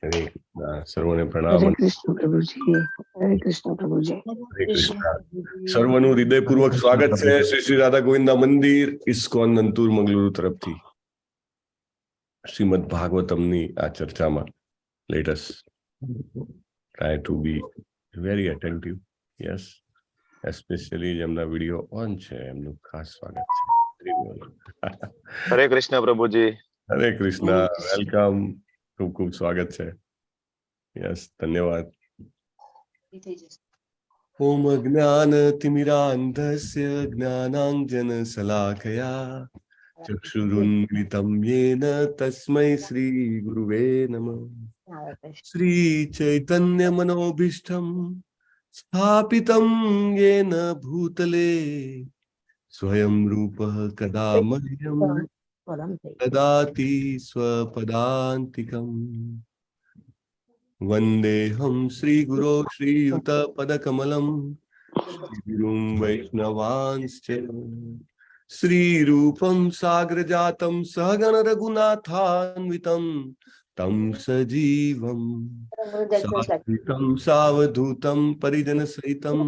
હરે કૃષ્ણ. સર્વને પ્રણામ. હરે કૃષ્ણ પ્રભુજી, હરે કૃષ્ણ પ્રભુજી. હરે કૃષ્ણ. સર્વનું હૃદયપૂર્વક સ્વાગત છે શ્રી શ્રી રાધા ગોવિંદા મંદિર, ઇસ્કોન નંતુર મંગલુરુ તરફથી શ્રીમદ ભાગવતમની આ ચર્ચામાં. Let us try to be very attentive. Yes, especially જેમના વિડીયો ઓન છે એમનું ખાસ સ્વાગત છે. હરિ બોલ. હરે કૃષ્ણ પ્રભુજી. હરે કૃષ્ણ, welcome, ખૂબ ખૂબ સ્વાગત છે. યસ, ધન્યવાદ. ઓમ અજ્ઞાન તિમિરાંધસ્ય જ્ઞાનાંજન શલાકયા ચક્ષુરુન્મિલિતમ યેન તસ્મૈ શ્રી ગુરુવે નમઃ. શ્રી ચૈતન્ય મનોભીષ્ટમ સ્થાપિતમ યેન ભૂતલે સ્વયં રૂપઃ કદા મહ્યમ દદાતિ સ્વપદાંતિકમ. વંદેહં શ્રીગુરો શ્રીયુતપદકમલમ શ્રીગુરું વૈષ્ણવાંશ્ચ શ્રીરૂપં સાગ્રજાतं સહગણ રઘુનાથાન્વિतं तं સજીવં સાત્વિકં સાવધૂतं પરિજનસહિतं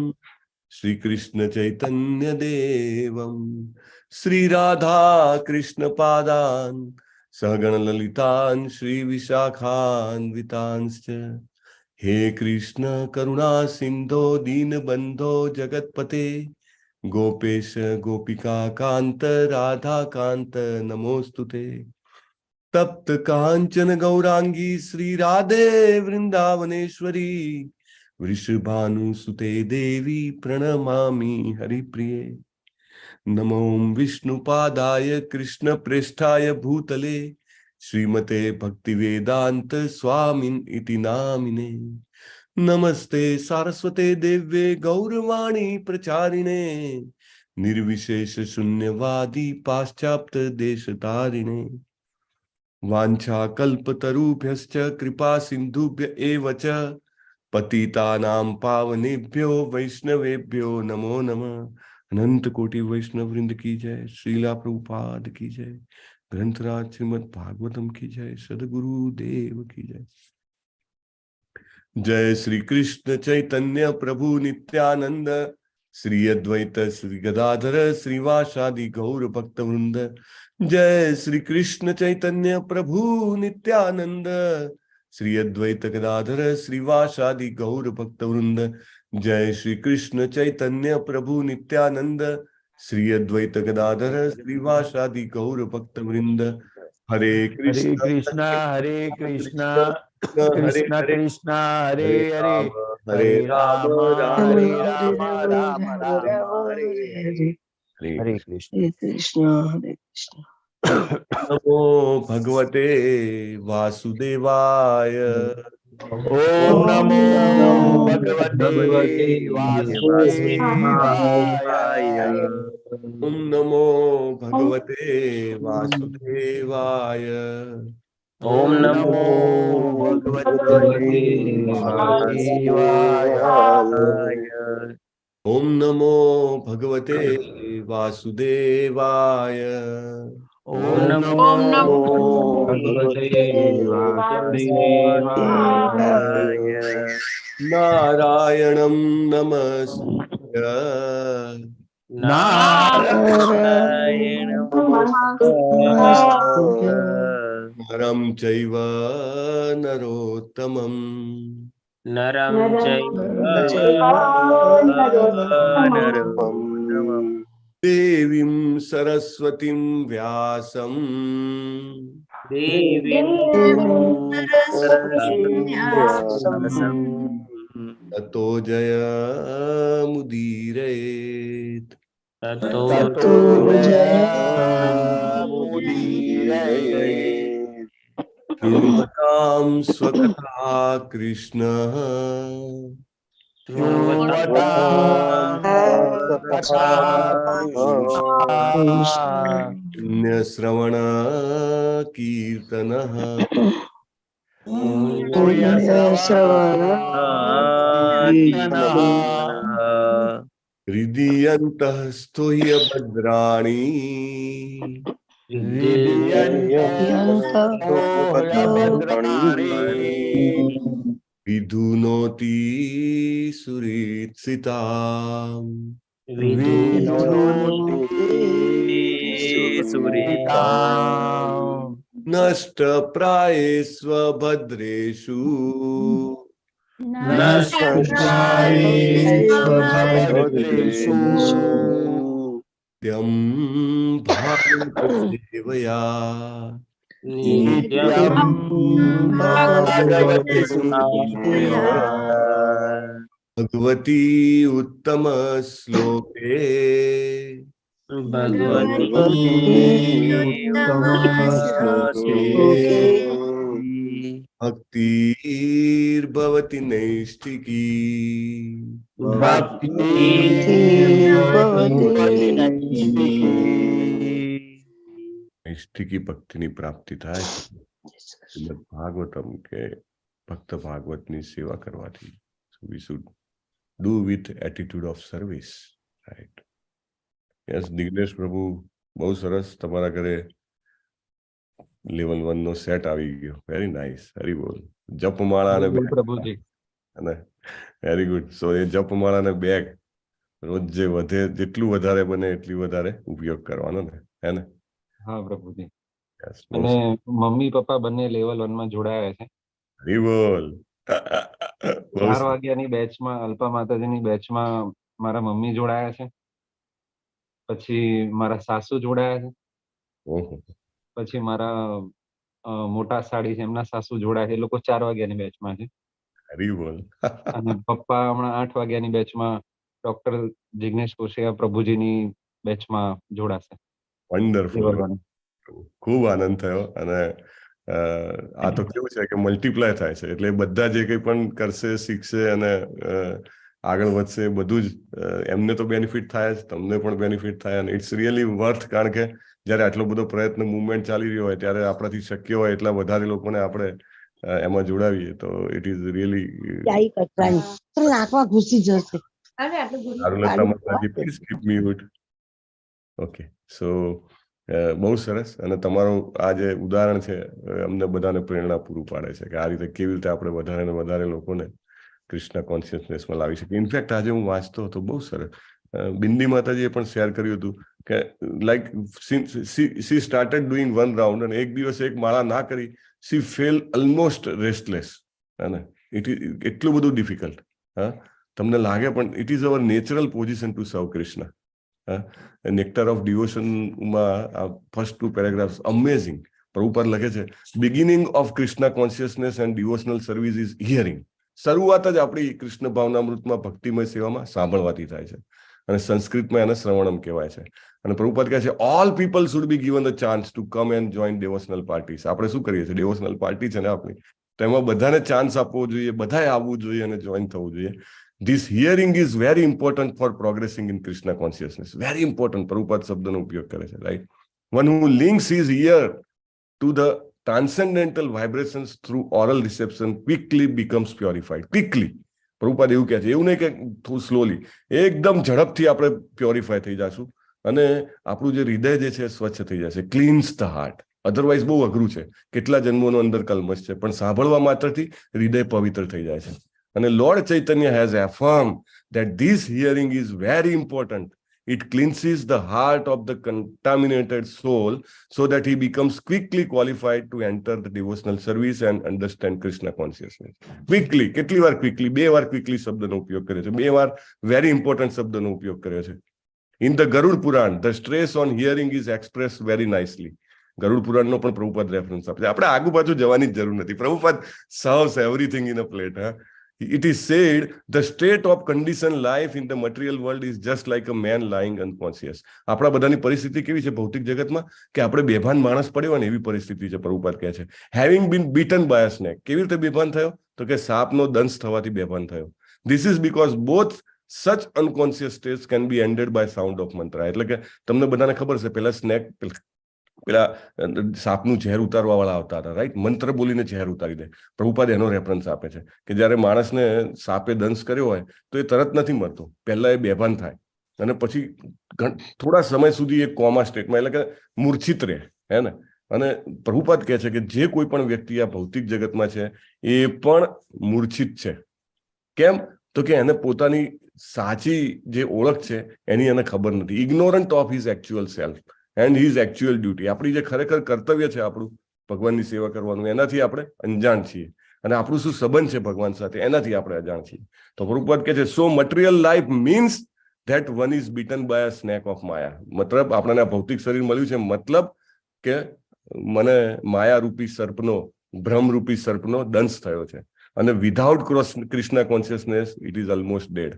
શ્રીકૃષ્ણ ચૈતન્ય દેવં શ્રી રાધા કૃષ્ણ પાદાન સહગણ લલિતાન શ્રી વિશાખાન્વિતાંશ્ચ. હે કૃષ્ણ કરુણા સિંધો દીનબંધો જગતપતે ગોપેશ ગોપિકા કાંત રાધા કાંત નમોસ્તુતે. તપ્ત કાંચન ગૌરાંગી શ્રી રાધે વૃંદાવનેશ્વરી વૃષભાનુસુતે દેવી પ્રણમામિ હરિપ્રિયે. નમો વિષ્ણુપાદાય કૃષ્ણ પ્રેષ્ઠાય ભૂતલે શ્રીમતે ભક્તિવેદાંત સ્વામિન ઇતિ નામિને. નમસ્તે સારસ્વતે દેવ્યે ગૌરવાણી પ્રચારિણે નિર્વિશેષ શૂન્યવાદી પાશ્ચાત્ય દેશતારિણે. વાંછા કલ્પતરુભ્યશ્ચ કૃપા સિંધુભ્ય એવ ચ પતિતાનાં પાવનેભ્યો વૈષ્ણવેભ્યો નમો નમઃ. અનંત કોટી વૈષ્ણવ વૃંદ કી જય, શ્રીલા પ્રભુપાદ કી જય, ગ્રંથરાજ શ્રીમદ ભાગવતમ કી જય, સદગુરુ દેવ કી જય. જય શ્રી કૃષ્ણ ચૈતન્ય પ્રભુ નિત્યાનંદ શ્રી અદ્વૈત શ્રી ગદાધર શ્રીવાસાદિ ગૌર ભક્ત વૃંદ. જય શ્રી કૃષ્ણ ચૈતન્ય પ્રભુ નિત્યાનંદ શ્રી અદ્વૈત ગદાધર શ્રીવાસાદિ ગૌર ભક્ત વૃંદ. જય શ્રી કૃષ્ણ ચૈતન્ય પ્રભુ નિત્યાનંદ શ્રી અદ્વૈત ગદાધર શ્રીવાસાદિ ગૌર ભક્ત વૃંદ. હરે હરે કૃષ્ણ કૃષ્ણ હરે કૃષ્ણ હરે કૃષ્ણ હરે કૃષ્ણ હરે હરે હરે હરે રામ રામ હરે રામ રામ રામ રામ હરે હરે. હરે હરે કૃષ્ણ. હરે કૃષ્ણ હરે કૃષ્ણ. નમો ભગવતે વાસુદેવાય. ઓમ નમો ભગવતે વાસુદેવાય. ઓમ નમો ભગવતે વાસુદેવાય. ઓમ નમો ભગવતે વાસુદેવાય. ઓમ નમો ભગવતે વાસુદેવાય. ઓમ નમો ભગવતે વાસુદેવાય. નારાયણં નમસ્કૃત્ય નારાયણ નરમ ચૈવ નરોત્તમમ નરમ ચૈવ નરોત્તમમ દેવીં સરસ્વતીં વ્યાસમ દેવીં સરસ્વતીં તતો જયમુદીરયેત. તતો તતો જયમુદીરયેત. શૃણ્વતાં સ્વકથા કૃષ્ણ શૃણ્વતાં કથા પુણ્યશ્રવણ કીર્તનઃ પુણ્યશ્રવણ હૃદિ અંતઃસ્થો હ્યભદ્રાણી હૃદયંતઃ ભદ્રાણી. વિધુનોતિ સુરીપ્સિતામ. વિધુનોતિ સુરિતામ. નષ્ટ પ્રાયેષ્વભદ્રેષુ. નષ્ટપ્રાયેષ્વભદ્રેષુ. નિત્યમ ભાગવત સેવયા. નિત્યમ ભાગવત સેવયા. ભગવતી ઉત્તમ શ્લોકે. ભગવતી ઉત્તમ શ્લોકે. ભક્તિર્ભવતિ નૈષ્ઠિકી. ભક્તિર્ભવતિ નૈષ્ઠિકી. નૈષ્ઠિકી ભક્તિની પ્રાપ્તિ થાય શ્રીમદ ભાગવતમ કે ભક્ત ભાગવતની સેવા કરવાથી. So we should do with attitude of service, right? Yes, Jignesh પ્રભુ, બહુ સરસ, તમારા ઘરે લેવલ 1 નો સેટ આવી ગયો. વેરી નાઇસ, હરી બોલ. જપમાળા અને બોલ પ્રભુજી. અને વેરી ગુડ. સો એ જપમાળા અને બેગ રોજ જે વધે, જેટલું વધારે બને એટલી વધારે ઉપયોગ કરવાનો ને, હે ને? હા પ્રભુજી. Yes, બહુ અને સરસ. મમ્મી પપ્પા બંને લેવલ 1 માં જોડાયા છે. હરી બોલ, બહુ 4 સરસ. વાગ્યાની બેચમાં, અલ્પા માતાજીની બેચમાં મારા મમ્મી જોડાયા છે, પછી મારા સાસુ જોડાયા છે, પછી મારા મોટા સાડી છે એમના સાસુ જોડાયા છે. એ લોકો 4 વાગ્યાની બેચમાં છે. હરી બોલ. અને પપ્પા હમણાં 8 વાગ્યાની બેચમાં ડોક્ટર જિગ્નેશ કોશિયા પ્રભુજીની બેચમાં જોડાશે. વન્ડરફુલ. Level 1. ખૂબ આનંદ થયો. અને આ તો કેવું છે કે મલ્ટીપ્લાય થાય છે, એટલે બધા જે કંઈ પણ કરશે, શીખશે અને આગળ વધશે, બધું જ એમને તો બેનિફિટ થાય જ, તમને પણ બેનિફિટ થાય અને it's really વર્થ, કારણ કે જ્યારે આટલો બધો પ્રયત્ન, મુવમેન્ટ ચાલી રહ્યો હોય ત્યારે આપણાથી શક્ય હોય એટલા વધારે લોકોને આપણે એમાં જોડાવીએ તો it is really ક્યાંય કચરાની તો નાકમાં ઘૂસી જશે. ચારુલતા માતાજી, please keep mute. Okay, so બહુ સરસ. અને તમારું આ જે ઉદાહરણ છે અમને બધાને પ્રેરણા પૂરું પાડે છે કે આ રીતે કેવી રીતે આપણે વધારે ને વધારે લોકોને કૃષ્ણ કોન્શિયસનેસમાં લાવી શકીએ. ઇનફેક્ટ આજે હું વાંચતો હતો, બહુ સરસ, બિંદી માતાજીએ પણ શેર કર્યું હતું કે like she started doing one round અને એક દિવસ એક માળા ના કરી, શી ફેલ્ટ ઓલમોસ્ટ રેસ્ટલેસ. અને it is એટલું બધું ડિફિકલ્ટ, હા, તમને લાગે પણ it is our natural position to serve Krishna. હા, નેક્ટર ઓફ ડિવોશનમાં આ first two paragraphs amazing. Prabhupada લખે છે, "Beginning of Krishna consciousness and devotional service is hearing." શરૂઆત જ આપણી કૃષ્ણ ભાવનામૃતમાં, ભક્તિમય સેવામાં સાંભળવાથી થાય છે અને સંસ્કૃતમાં એને શ્રવણમ કહેવાય છે. અને પ્રભુપાદ કહે છે, "All people should be given the chance to come and join devotional parties." આપણે શું કરીએ છીએ? ડેવોશનલ પાર્ટી છે ને આપણી, તો એમાં બધાને ચાન્સ આપવો જોઈએ, બધાએ આવવું જોઈએ અને જોઈન થવું જોઈએ. "This hearing is very important for progressing in Krishna consciousness." Very important, Prabhupada શબ્દનો ઉપયોગ કરે છે, right? "One who links his ear to the transcendental vibrations through oral reception quickly becomes purified." Quickly, Prabhupada એવું કહે છે, એવું નહીં કે થોડું સ્લોલી, એકદમ ઝડપથી આપણે પ્યોરિફાય થઈ જશું અને આપણું જે હૃદય જે છે સ્વચ્છ થઈ જશે. Cleanse the heart. Otherwise બહુ અઘરું છે, કેટલા જન્મોનો અંદર કલ્મશ છે, પણ સાંભળવા માત્રથી હૃદય પવિત્ર થઈ જાય છે. અને Lord Chaitanya has affirmed that this hearing is very important. It cleanses the heart of the contaminated soul so that he becomes quickly qualified to enter the devotional service and understand Krishna consciousness. Quickly, કેટલી વાર quickly? બે વાર quickly શબ્દનો ઉપયોગ કર્યો છે, બે વાર વેરી ઇમ્પોર્ટન્ટ શબ્દનો ઉપયોગ કર્યો છે. In the Garud Puran, the stress on hearing is expressed very nicely. ગરુડ પુરાણનો પણ પ્રભુપાદ રેફરન્સ આપે છે. આપણે આગુ પાછું જવાની જ જરૂર નથી, Prabhupada serves everything in a plate. હા. It is said, "The state of conditioned life in the material world is just like a man lying unconscious." આપણા બધાની પરિસ્થિતિ કેવી છે ભૌતિક જગતમાં કે આપણે બેભાન માણસ પડ્યો હોય ને એવી પરિસ્થિતિ છે, પ્રભુપાદ કહે છે. "Having been bitten by a snake." કેવી રીતે બેભાન થયો? તો કે સાપનો દંશ થવાથી બેભાન થયો. "This is because both such unconscious states can be ended by sound of mantra." એટલે કે તમને બધાને ખબર છે, પેલા સ્નેક, પેલા સાપનું ઝેર ઉતારવા વાળા આવતા હતા, રાઈટ? મંત્ર બોલીને ઝેર ઉતારી દે. પ્રભુપાદ એનો રેફરન્સ આપે છે કે જ્યારે માણસને સાપે દંશ કર્યો હોય તો એ તરત નથી મરતો, પહેલા એ બેભાન થાય અને પછી થોડા સમય સુધી એ કોમા સ્ટેટમાં, એટલે કે મૂર્છિત રહે, હે ને? અને પ્રભુપાદ કહે છે કે જે કોઈ પણ વ્યક્તિ આ ભૌતિક જગતમાં છે એ પણ મૂર્છિત છે. કેમ? તો કે એને પોતાની સાચી જે ઓળખ છે એની એને ખબર નથી. Ignorant of his actual self and his actual duty. આપણી જે ખરેખર કર્તવ્ય છે આપણું ભગવાનની સેવા કરવાનું, એનાથી આપણે અંજાણ છીએ, અને આપણું શું સંબંધ છે ભગવાન સાથે એનાથી આપણે અજાણ છીએ. તો પ્રભુપાદ કહે છે, so material life means that one is bitten by a snake of maya. મતલબ આપણને આ ભૌતિક શરીર મળ્યું છે, મતલબ કે મને માયારૂપી સર્પનો, ભ્રમરૂપી સર્પનો દંશ થયો છે. અને without Krishna consciousness it is almost dead.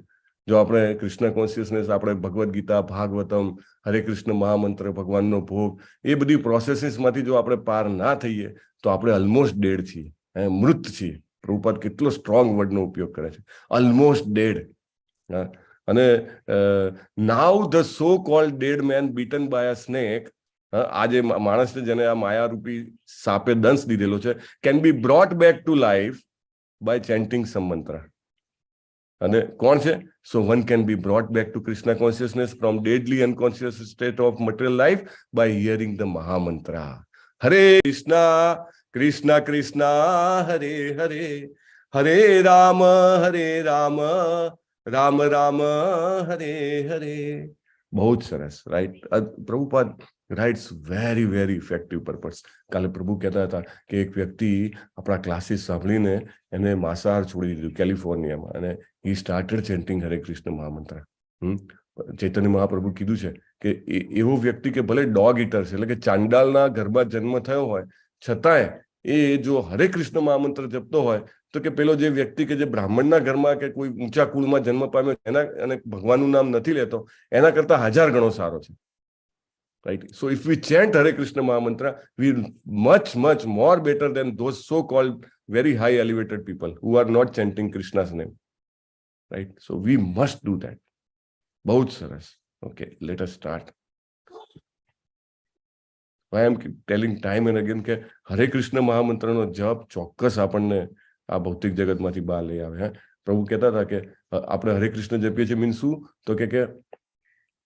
જો આપણે કૃષ્ણ કોન્શિયસનેસ, આપણે ભગવદ્ ગીતા, ભાગવતમ, હરે કૃષ્ણ મહામંત્ર, ભગવાનનો ભોગ, એ બધી પ્રોસેસીસમાંથી જો આપણે પાર ના થઈએ તો આપણે ઓલમોસ્ટ ડેડ છીએ, મૃત છીએ. પ્રભુપાદ કેટલો સ્ટ્રોંગ વર્ડનો ઉપયોગ કરે છે, ઓલમોસ્ટ ડેડ. અને now the so called dead man bitten by a snake, આ જે માણસ છે જેને આ માયારૂપી સાપે દંશ દીધેલો છે, can be brought back to life by chanting some mantra. અને કોણ છે? So one can be brought back to Krishna consciousness from deadly unconscious state of material life by hearing the mahamantra Hare Krishna Krishna Krishna Hare Hare, Hare Ram Hare Ram Ram Ram Hare Hare. બહુ જ સરસ, right? Prabhupada writes very very effective purports. કાલે પ્રભુ કહેતા હતા કે એક વ્યક્તિ આપણા ક્લાસીસ સાંભળીને એને માંસાહાર છોડી દીધું કેલિફોર્નિયામાં, અને he started chanting Hare Krishna mahamantra. Chaitanya Mahaprabhu કીધું છે કે એવો વ્યક્તિ કે ભલે ડોગ ઇટર છે, એટલે કે ચાંડાલના ઘરમાં જન્મ થયો હોય, છતાંય એ જો હરે કૃષ્ણ મહામંત્ર જપતો હોય તો કે પેલો જે વ્યક્તિ કે જે બ્રાહ્મણના ઘરમાં કે કોઈ ઊંચા કુળમાં જન્મ પામ્યો એના અને ભગવાનનું નામ નથી લેતો, એના કરતા 1000 ગણો સારો છે. Right? So if we chant Hare Krishna Mahamantra, we much much more better than those so called very high elevated people who are not chanting Krishna's name, right? So we must do that. બહુ જ સરસ. Okay, let us start. I am telling time and again કે હરે કૃષ્ણ મહામંત્રનો જપ ચોક્કસ આપણને આ ભૌતિક જગતમાંથી બહાર લઈ આવે. હે પ્રભુ કહેતા હતા કે આપણે હરે કૃષ્ણ જપીએ છીએ મીન્સ શું? તો કે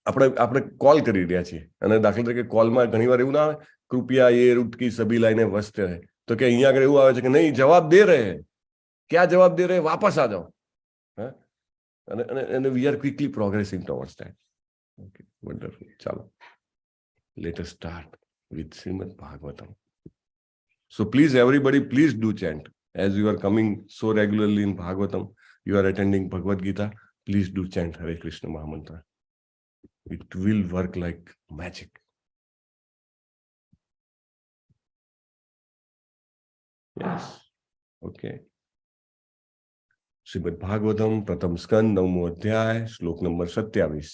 આપણે આપણે કોલ કરી રહ્યા છીએ, અને દાખલા તરીકે કોલમાં ઘણીવાર એવું ના આવે, કૃપયા ये रूट की सभी लाइनें व्यस्त है. તો કે અહીંયા આગળ એવું આવે છે કે નહીં, जवाब दे रहे हैं, क्या जवाब दे रहे हैं, वापस आ जाओ. હા, અને અને અને we are quickly progressing towards that. Okay, wonderful. ચાલો, let us start with Srimad Bhagavatam. So please everybody, please do chant. As you are coming so regularly in Bhagavatam, you are attending Bhagavad Gita, please do chant Hare Krishna Mahamantra. It will work like magic. Yes. Okay. Shrimad Bhagavatam પ્રથમ સ્કંદ, નવમો અધ્યાય, શ્લોક number 27.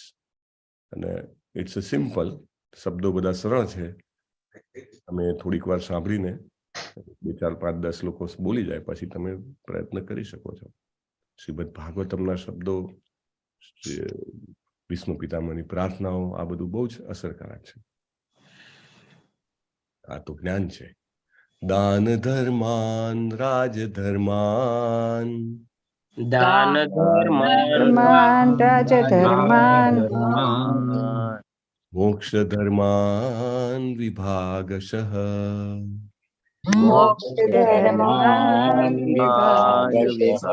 અને it's a simple, શબ્દો બધા સરળ છે. તમે થોડીક વાર સાંભળીને 2 4 5 10 લોકો બોલી જાય પછી તમે પ્રયત્ન કરી શકો છો. શ્રીમદ ભાગવતમના શબ્દો, ભીષ્મ પિતામહની પ્રાર્થનાઓ, આ બધું બહુ જ અસરકારક છે. આ તો જ્ઞાન છે. દાન ધર્માન રાજ ધર્માન, દાન ધર્માન રાજ ધર્માન, મોક્ષ ધર્માન વિભાગશઃ, મોક્ષ ધર્માન વિભાગશઃ,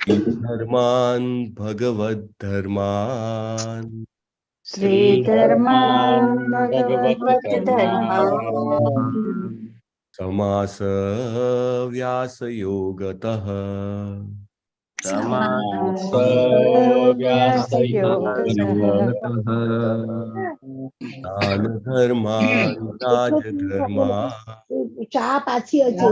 ધર્માન ભગવદ ધર્માન, શ્રી ધર્માન ભગવદ ધર્માન, સમાસ વ્યાસ યોગતઃ, સમાસ વ્યાસ યોગતઃ, દાન ધર્માન રાજ ધર્માન, ચા પાછી હશે.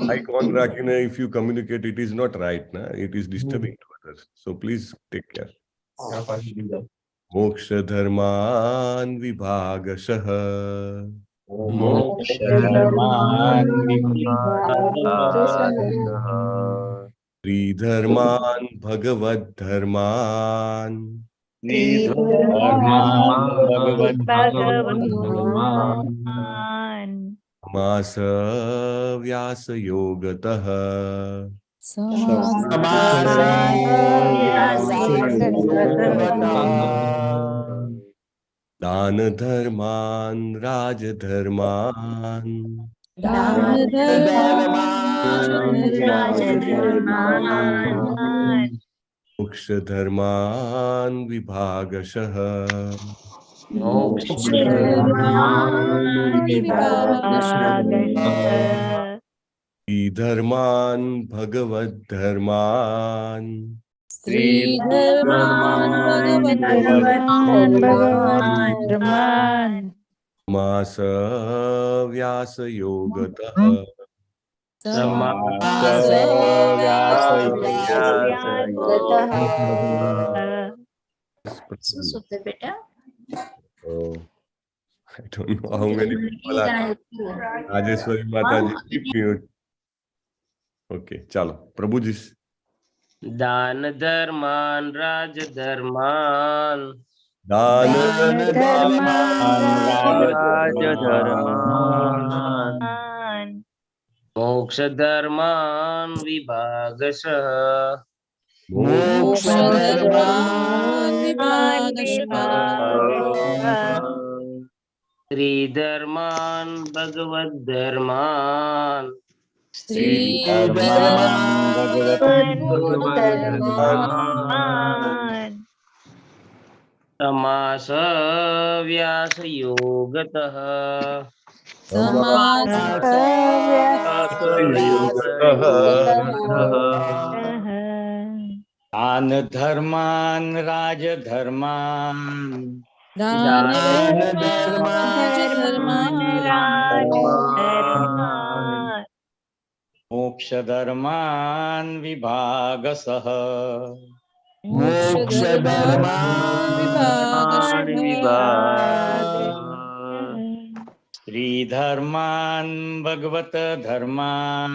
માઇક ઓન રાખીને if you communicate, it is not right, ના? It is disturbing to others, so please take care. મોક્ષ ધર્માન વિભાગશઃ, મોક્ષ ધર્માન વિભાગશઃ, ત્રિધર્માન ભગવદ ધર્માન, ત્રિધર્માન ભગવદ ધર્માન, સમાસ વ્યાસ યોગતઃ, दान धर्मान राजधर्मान मोक्ष धर्मान विभागशः धर्मान भगवद्धर्मान मास व्यास योगतः બેટા. I don't know how many people are. Rajeshwari Mataji, keep mute. Okay, ચાલો પ્રભુજી. દાન ધર્માન રાજ ધર્માન દાન રાજ ધર્માન મોક્ષ ધર્માન વિભાગશ મોક્ષ ત્રિધર્માન ભગવદ્ ધર્માન સમાસ વ્યાસ યોગતઃ દાન ધર્માન રાજ ધર્માન મોક્ષ ધર્માન વિભાગસઃ સ્ત્રી ધર્માન ભગવત ધર્માન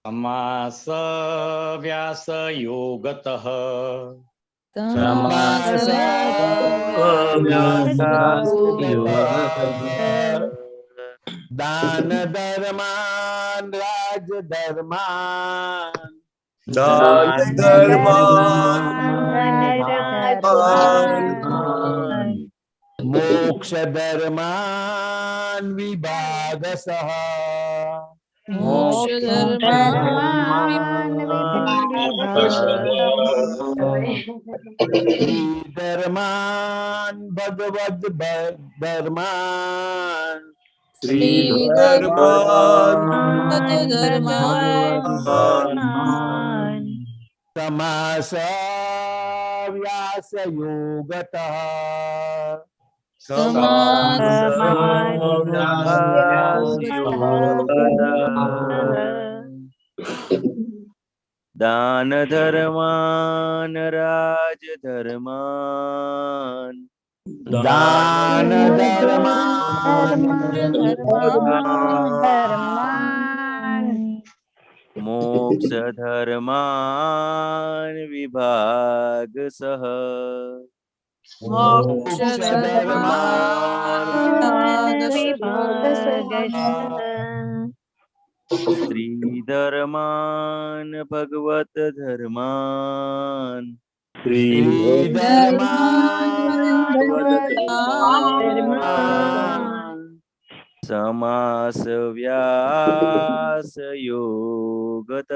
સમાસ વ્યાસ યોગતઃ દાન ધર્માન રાજ ધર્માન દાન ધર્માન મોક્ષ ધર્માન વિભાગસઃ ધર્માન ભગવદ ધર્માન સમાસ વ્યાસ યોગતઃ દાન ધર્માન રાજ ધર્માન દાન ધર્માન મોક્ષ ધર્માન વિભાગસઃ સ્ત્રી ધર્માન ભગવત ધર્માન સમાસ વ્યાસ યોગતઃ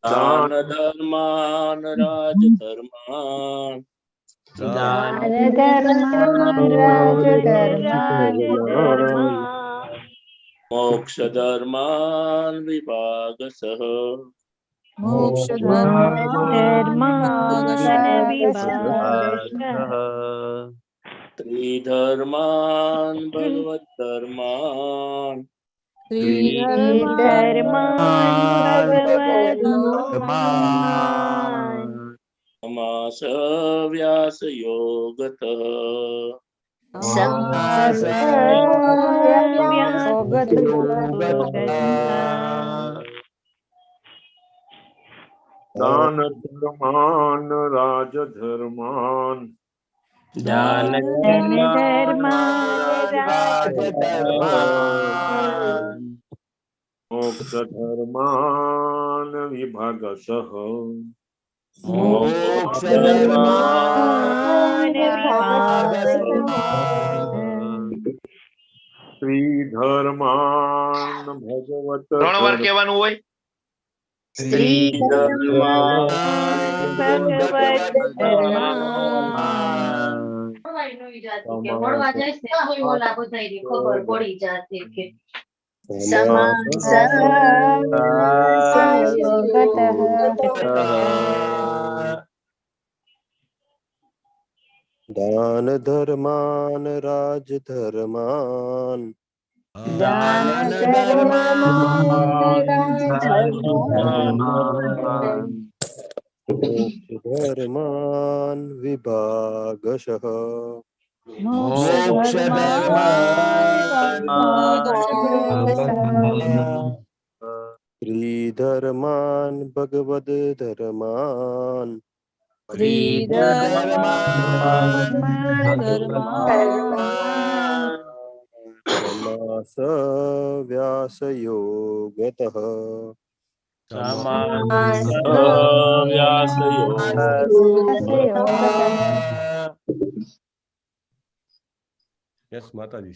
દાન ધર્માન રાજ ધર્માન મોક્ષ ધર્માન વિભાગસઃ ત્રિધર્માન ભગવદ્ ધર્માન સમાસ વ્યાસ યોગતઃ દાન ધર્માન રાજ ધર્માન. દાન ધર્માન રાજ ધર્માન. મોક્ષ ધર્માન વિભાગશઃ. મોક્ષ ધર્માન વિભાગશઃ. સ્ત્રી ધર્માન ભગવત. ત્રણ વાર કહેવાનું હોય. સ્ત્રી ધર્માન ભગવત ધર્માન. સમાસ યોગતઃ. દાન ધર્માન રાજ ધર્માન. દાન ધર્માન રાજ ધર્માન. મોક્ષ ધર્માન વિભાગશઃ. મોક્ષ ધર્માન. સ્ત્રી ધર્માન ભગવદ ધર્માન. ત્રિધર્માન ધર્માન. સમાસ વ્યાસ યોગતઃ. સમાસ વ્યાસ યોગતઃ. યસ માતાજી.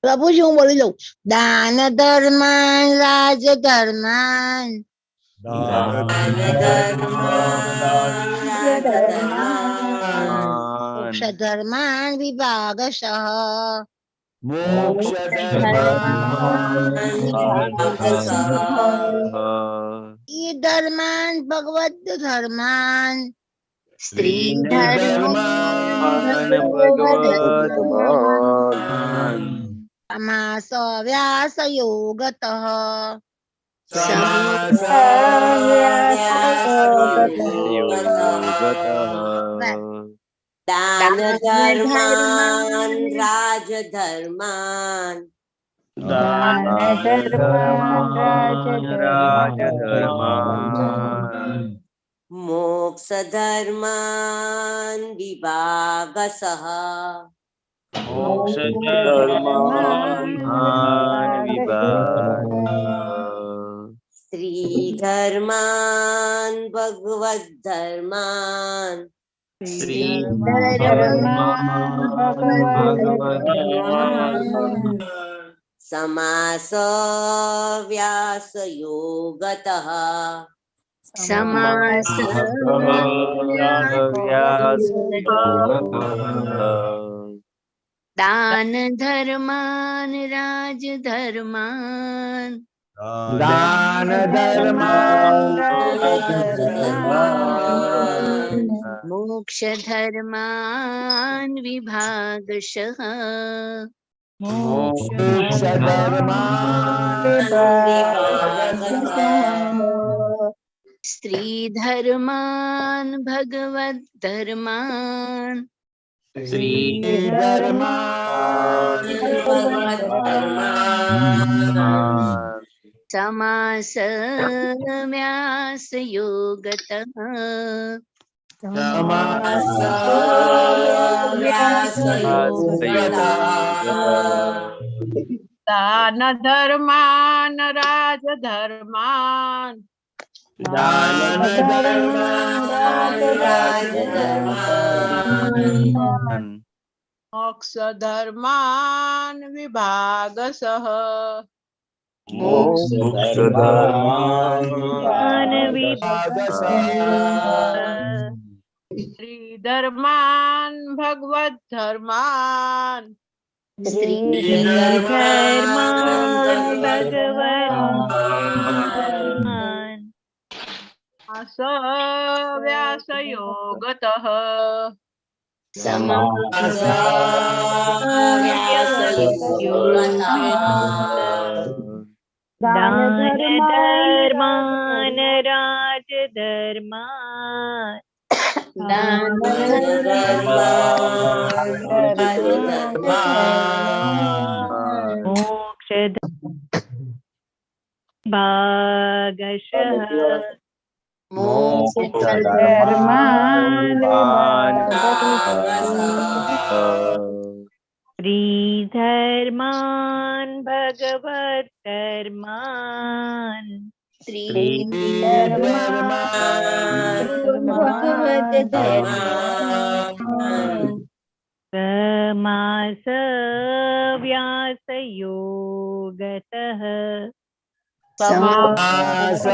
પ્રભુજી, હું બોલી દઉં. દાન ધર્માન રાજ ધર્માન. દાન મોક્ષ ધર્માન વિભાગશઃ. મોક્ષ ધર્માન. સ્ત્રી ધર્માન ભગવદ ધર્માન. સ્ત્રી ધર્માન ભગવદ ધર્માન. સમાસ વ્યાસ યોગતઃ. સમાસ યોગતઃ. દાન ધર્માન રાજ ધર્માન. દાન ધર્માન રાજ ધર્માન. મોક્ષ ધર્માન વિભાગશઃ. મોક્ષ ધર્માન વિભાગ. સ્ત્રી ધર્માન ભગવદ ધર્માન. સ્ત્રી ધર્માન ભગવદ ધર્માન. સમાસ વ્યાસ યોગતઃ. સમાસ વ્યાસ. દાન ધર્માન રાજ ધર્માન. દાન ધર્માન. મોક્ષ ધર્માન વિભાગશઃ. મોક્ષ ધર્માન. સ્ત્રી ધર્માન ભગવદ ધર્માન. સ્ત્રી ધર્માન ભગવદ ધર્માન. સમાસ વ્યાસ યોગતઃ. સમાસ વ્યાસ યોગતઃ. દાન ધર્માન રાજ ધર્માન. દાન ધર્માન રાજ ધર્માન. મોક્ષ ધર્માન વિભાગશઃ. મોક્ષ ધર્માન વિભાગશઃ. સ્ત્રી ધર્માન ભગવદ ધર્માન. સ્ત્રી ધર્માન ભગવદ ધર્માન. સમાસ વ્યાસ યોગતઃ. સમાસ વ્યાસ યોગતઃ. દાન ધર્માન રાજ ધર્માન. દાન ધર્માન રાજ ધર્માન. મોક્ષ ભાગશઃ. મોક્ષ ધર્માન ત્રિધર્માન ભગવત ધર્માન ભગવત ધર્માન સમાસ વ્યાસ યોગતઃ સમાસ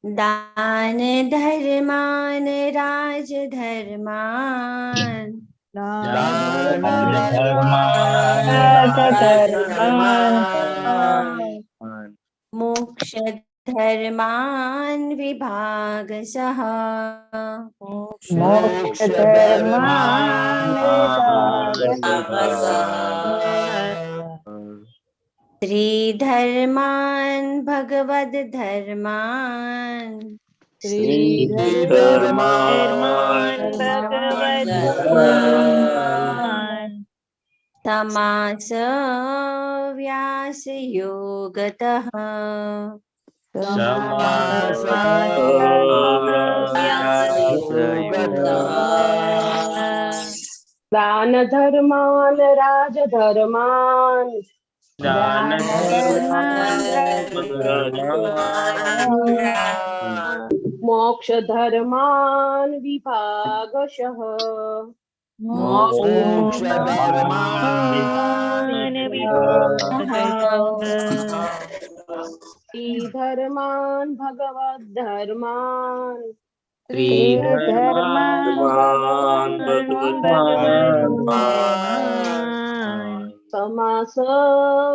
દાન ધર્માન રાજ ધર્માન મોક્ષ ધર્માન વિભાગશઃ મોક્ષ ધર્માન ત્રિધર્માન ભગવદ ધર્માન ધર્માન ભગવદ ધર્માન સમાસ વ્યાસ યોગતઃ દાન ધર્માન રાજ ધર્માન મોક્ષ ધર્માન વિભાગશઃ મોક્ષ ધર્માન ભગવદ ધર્માન સમાસ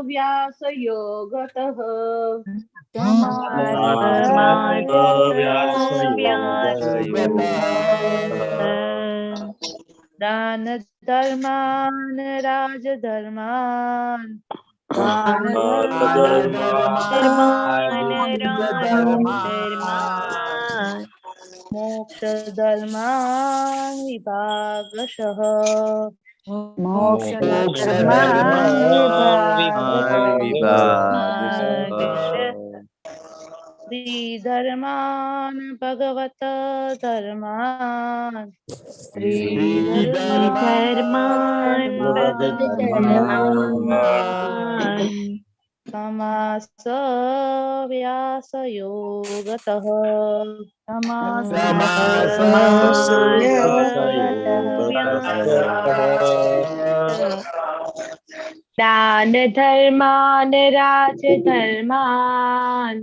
વ્યાસ યોગતઃ દાન ધર્માન રાજ ધર્માન મોક્ષ ધર્માન વિભાગશઃ મોક્ષ ત્રિધર્માન ભગવત ધર્માન ધર્માન સમાસ વ્યાસ યોગતઃ સમાસ દાન ધર્માન રાજ ધર્માન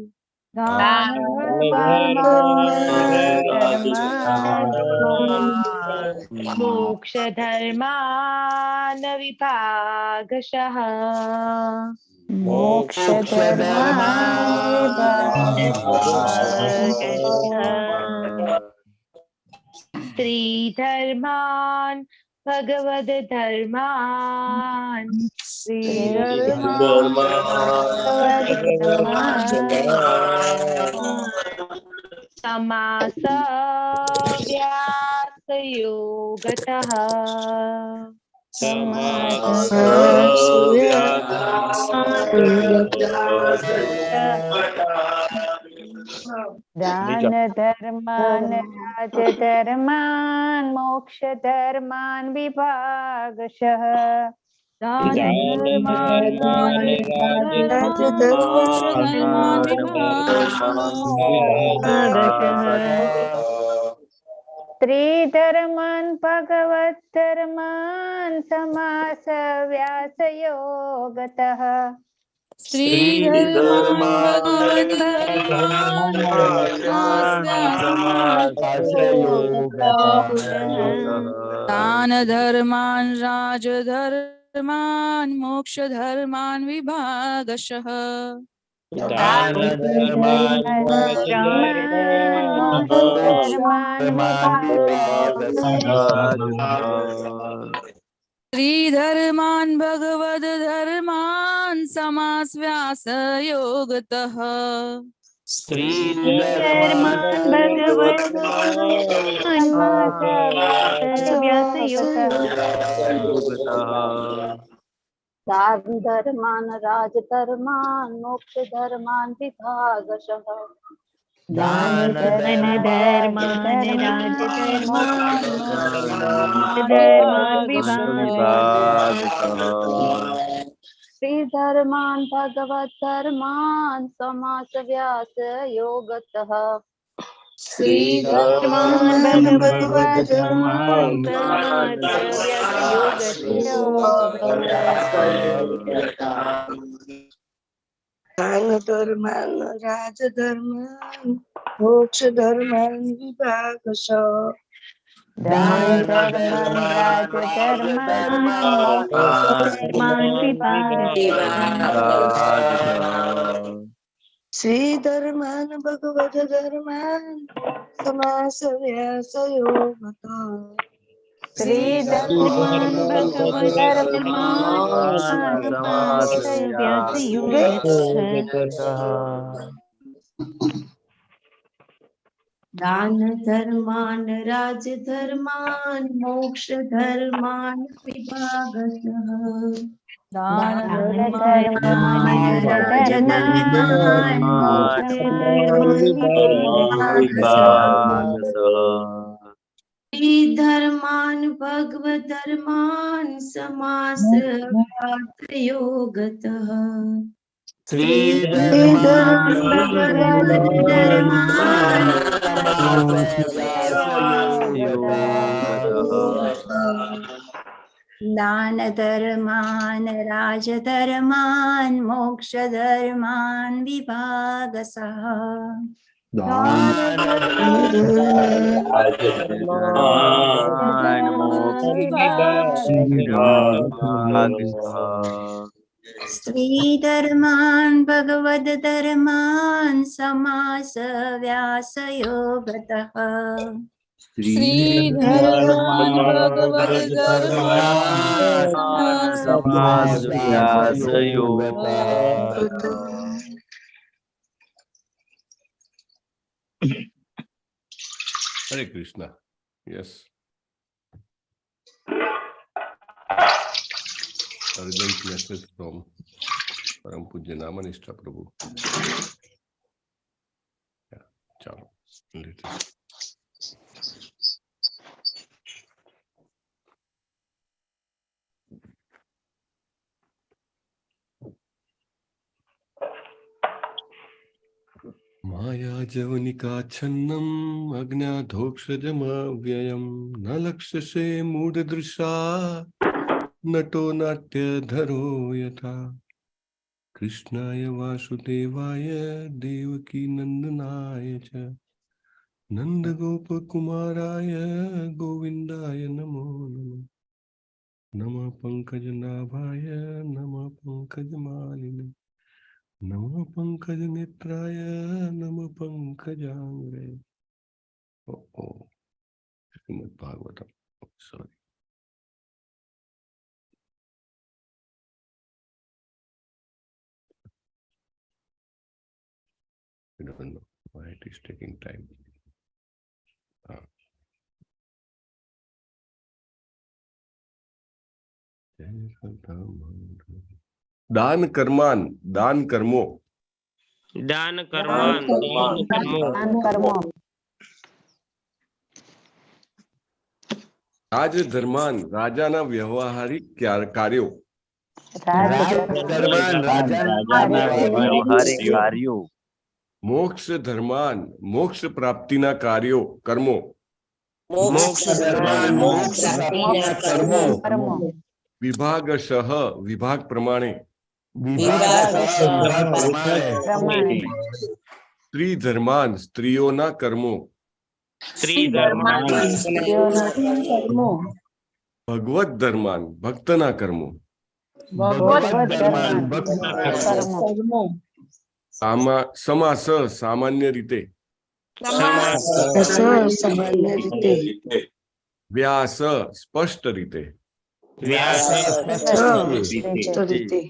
મોક્ષ ધર્માન વિભાગશઃ મોક્ષ ત્રિધર્માન ભગવદ ધર્માન સમાસ વ્યાસ યોગતઃ દાન ધર્માન રાજ ધર્માન મોક્ષ ધર્માન વિભાગશઃ ત્રિધર્માન ભગવત ધર્માન સમાસ વ્યાસ યોગતઃ દાન ધર્માન રાજ ધર્માન મોક્ષ ધર્માન વિભાગશઃ ત્રિધર્માન ભગવદ ધર્માન સમાસ વ્યાસ યોગતઃ ભગવત વ્યાસ યોગતઃ દાન ધર્માન રાજ ધર્માન મોક્ષ ધર્માન વિભાગશઃ. દાન ધર્માન રાજ ધર્માન ધર્માન વિભાગશઃ. શ્રીધર્માન ભગવત ધર્માન સમાસ વ્યાસ યોગતઃ. શ્રીધર્માન ભગવદ ધર્માન સમાસ વ્યાસ યોગતઃ. દાન ધર્માન રાજ ધર્માન મોક્ષ ધર્માન વિભાગશ. દાન ધર્માન રાજ ધર્માન મોક્ષ ધર્માન વિભાગશઃ. શ્રી ધર્માન ભગવદ ધર્માન સમાસ વ્યાસ યોગત. શ્રી ધર્માન ભગવદ ધર્માન સમાસ વ્યાસ યોગતઃ. દાન ધર્માન રાજ ધર્માન મોક્ષ ધર્માન વિભાગશઃ. દાન ધર્માન રાજ ધર્માન મોક્ષ ધર્માન વિભાગશઃ. ધર્માન ભગવદ ધર્માન સમાસ વ્યાસ યોગતઃ. શ્રી ધર્માન ભગવદ ધર્માન દાન ધર્માન રાજ ધર્માન મોક્ષ ધર્માન વિભાગશઃ. દાન સ્ત્રી ધર્માન ભગવદ ધર્માન સમાસ વ્યાસ યોગતઃ. શ્રી ધર્માન ભગવદ ધર્માન સમાસ વ્યાસ યોગતઃ. Hare Krishna. Yes. Urgent message from Param Pujya Namanishtha Prabhu. Yeah, chalo. Let us. माया जवनिकाच्छन्नम् अज्ञाधोक्षजमव्ययं न लक्ष्यसे मूढदृशा नटो नाट्यधरो यथा। कृष्णाय वासुदेवाय देवकीनन्दनाय च नन्दगोपकुमाराय गोविन्दाय नमो नमः। नमः पङ्कजनाभाय नमः पङ्कजमालिने नमः पंकजनेत्राय नमः पंकजांग्रे। ओ ओ Shrimad Bhagavatam, sorry. I don't know why it is taking time. દાન કર્માન, દાન કર્મો, દાન કર્માન, દાન કર્મો, કર્મો, રાજ ધર્માન, રાજાના વ્યવહારિક કાર્યો, વ્યવહારિક કાર્યો, મોક્ષ ધર્માન, મોક્ષ પ્રાપ્તિના કાર્યો કર્મો, મોક્ષ ધર્માન, મોક્ષ પ્રાપ્તિના કર્મો, વિભાગશઃ, વિભાગ પ્રમાણે, પ્રમાણે, સ્ત્રી ધર્માન, સ્ત્રીઓના કર્મો, સ્ત્રી ધર્માન, ભગવત ધર્માન, ભક્તના કર્મો, ભગવત ધર્માન, ભક્તના કર્મો, સમાસ, સામાન્ય રીતે, સામાન્ય રીતે, વ્યાસ, સ્પષ્ટ રીતે, વ્યાસ, સ્પષ્ટ રીતે,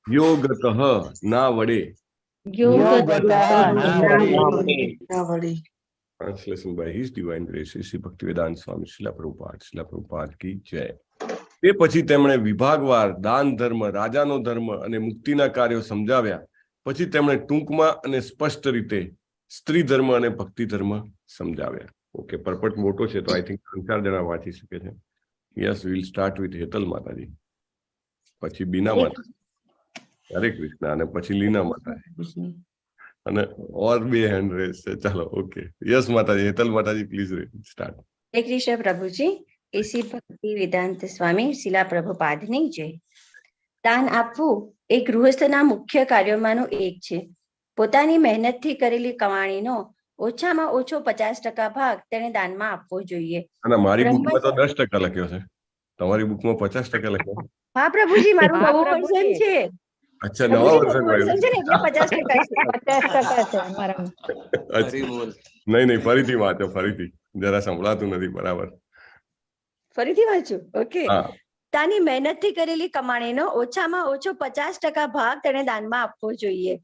યોગતઃ, ના વડે, ના વડે. Translation by His Divine Grace Sri Bhaktivedanta Swami Srila Prabhupada. Srila Prabhupada ki jai. તે પછી તેમણે વિભાગવાર દાન ધર્મ, રાજાનો ધર્મ અને મુક્તિના કાર્યો સમજાવ્યા. પછી તેમણે ટૂંકમાં અને સ્પષ્ટ રીતે સ્ત્રી ધર્મ અને ભક્તિ ધર્મ સમજાવ્યા. ઓકે, પરપટ મોટો છે તો I think ત્રણ ચાર જણા વાંચી શકે છે. Yes, will start with Hetal Mataji, પછી બીના માતાજી, હરે કૃષ્ણ, અને પછી લીના માતાજી, અને ઓર બે હેન્ડ રેઝ છે. ચાલો, ઓકે, યસ માતાજી, હેતલ માતાજી, પ્લીઝ સ્ટાર્ટ. હરે કૃષ્ણ પ્રભુજી. એસી ભક્તિ વેદાંત સ્વામી શિલા પ્રભુપાદની જય. દાન આપવું એ ગૃહસ્થના મુખ્ય કાર્યોમાંનું એક છે. પોતાની મહેનતથી કરેલી કમાણીનો ઓછામાં ઓછો 50% ભાગ તેને દાનમાં આપવો જોઈએ. અને મારી બુકમાં તો 10% લખ્યો છે, તમારી બુકમાં 50% લખ્યો? હા પ્રભુજી, મારું હા નવું વર્ઝન પ્રભુજી. છે. અચ્છા, નવા પ્રભુજી, વર્ઝન નવું વર્ઝન છે ને એટલે 50% છે. 50% છે અમારામાં. અચ્છા, નહીં નહીં, ફરીથી વાંચો, ફરીથી, જરા સંભળાતું નથી બરાબર. ફરીથી વાંચું? ઓકે. હા. પોતાની મહેનતથી કરેલી કમાણીનો ઓછામાં ઓછો 50% ભાગ તેને દાનમાં આપવો જોઈએ.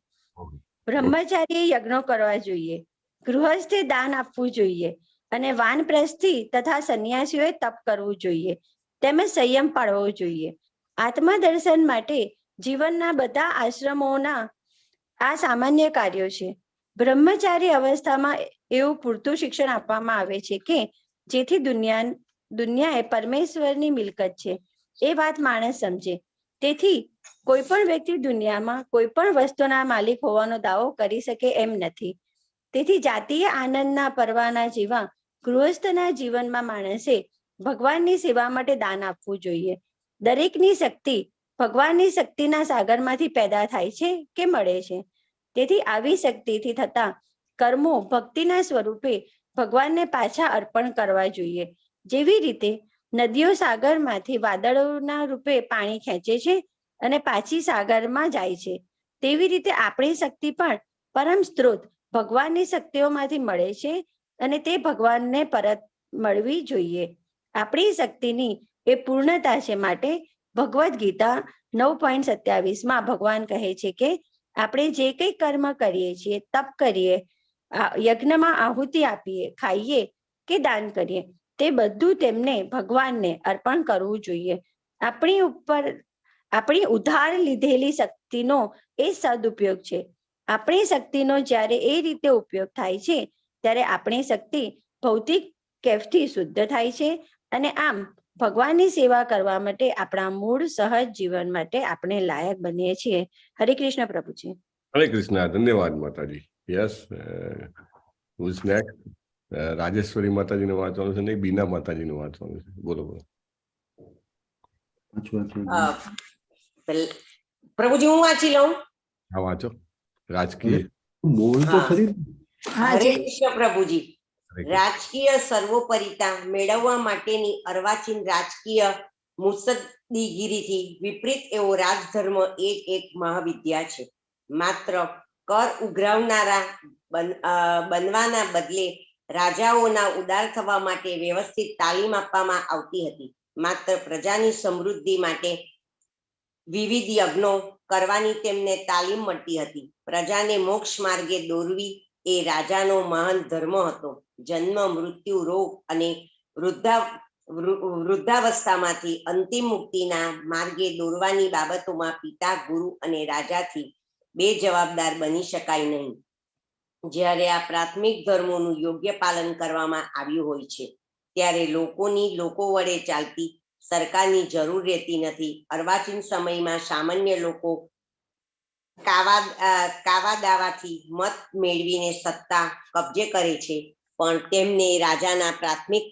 બ્રહ્મચારીએ યજ્ઞો કરવા જોઈએ, ગૃહસ્થે દાન આપવું જોઈએ અને વાનપ્રસ્થી તથા સંન્યાસીઓએ તપ કરવું જોઈએ, તેમજ સંયમ પાળવો જોઈએ. આત્મદર્શન માટે જીવનના બધા આશ્રમોના આ સામાન્ય કાર્યો છે. બ્રહ્મચારી અવસ્થામાં એવું પૂરતું શિક્ષણ આપવામાં આવે છે કે જેથી દુનિયા દુનિયા એ પરમેશ્વરની મિલકત છે એ વાત માણસ સમજે. તેથી કોઈ પણ વ્યક્તિ દુનિયામાં કોઈ પણ વસ્તુના માલિક હોવાનો દાવો કરી શકે એમ નથી. તેથી જાતીય આનંદના પરવાના જેવા ગૃહસ્થના જીવનમાં માણસે ભગવાનની સેવા માટે દાન આપવું જોઈએ. દરેકની શક્તિ ભગવાનની શક્તિના સાગરમાંથી પેદા થાય છે કે મળે છે. તેથી આવી શક્તિથી થતા કર્મો ભક્તિના સ્વરૂપે ભગવાનને પાછા અર્પણ કરવા જોઈએ. જેવી રીતે નદીઓ સાગરમાંથી વાદળોના રૂપે પાણી ખેંચે છે અને પાછી સાગરમાં જાય છે, તેવી રીતે આપણી શક્તિ પણ પરમ સ્ત્રોત ભગવાનની શક્તિઓમાંથી મળે છે અને તે ભગવાનને પરત મળવી જોઈએ. આપણી શક્તિની એ પૂર્ણતા છે. માટે ભગવદ્ ગીતા 9.27માં ભગવાન કહે છે કે આપણે જે કંઈ કર્મ કરીએ છીએ, તપ કરીએ, યજ્ઞમાં આહુતિ આપીએ, ખાઈએ કે દાન કરીએ, તે બધું તેમને ભગવાનને અર્પણ કરવું જોઈએ. આપણી ઉપર આપણી ઉધાર લીધેલી શક્તિનો એ સદુપયોગ છે. આપણી શક્તિનો જ્યારે એ રીતે ઉપયોગ થાય છે ત્યારે આપણી શક્તિ ભૌતિક કેફથી શુદ્ધ થાય છે અને આમ ભગવાનની સેવા કરવા માટે આપણા મૂળ સહજ જીવન માટે આપણે લાયક બનીએ છીએ. હરે કૃષ્ણ પ્રભુજી. હરે કૃષ્ણ, ધન્યવાદ માતાજી. Yes, whose next? રાજેશ્વરી માતાજીને વાંચવાનું છે? નહીં, બીના માતાજીને વાંચવાનું છે. બોલો બોલો. પ્રભુજી, હું વાંચી લઉં? હા, વાંચો. રાજકીય બોલ તો ખરી. હરે કૃષ્ણ પ્રભુજી. રાજકીય સર્વોપરિતા મેળવવા માટેની અર્વાચીન રાજકીય મુસદ્દીગીરીથી વિપરીત એવો રાજધર્મ એ જ એક મહાવિદ્યા છે. માત્ર કર ઉઘરાવનારા બનવાના બદલે રાજાઓના ઉદાર થવા માટે વ્યવસ્થિત તાલીમ આપવામાં આવતી હતી. માત્ર પ્રજાની સમૃદ્ધિ માટે વિવિધ યજ્ઞો કરવાની તેમને તાલીમ મળતી હતી. પ્રજાને મોક્ષ માર્ગે દોરવી એ રાજાનો મહાન ધર્મ હતો. જન્મ, મૃત્યુ, રોગ અને વૃદ્ધાવસ્થામાંથી અંતિમ મુક્તિના માર્ગે દોરવાની બાબતોમાં પિતા, ગુરુ અને રાજાથી બે જવાબદાર બની શકાય નહીં. જ્યારે આ પ્રાથમિક ધર્મોનું યોગ્ય પાલન કરવામાં આવ્યું હોય છે ત્યારે લોકોની લોકો વડે ચાલતી સરકારની જરૂર રહેતી નથી. અર્વાચીન સમયમાં સામાન્ય લોકો કાવા દાવાથી મત મેળવીને સત્તા કબજે કરે છે, પણ તેમને રાજાના પ્રાથમિક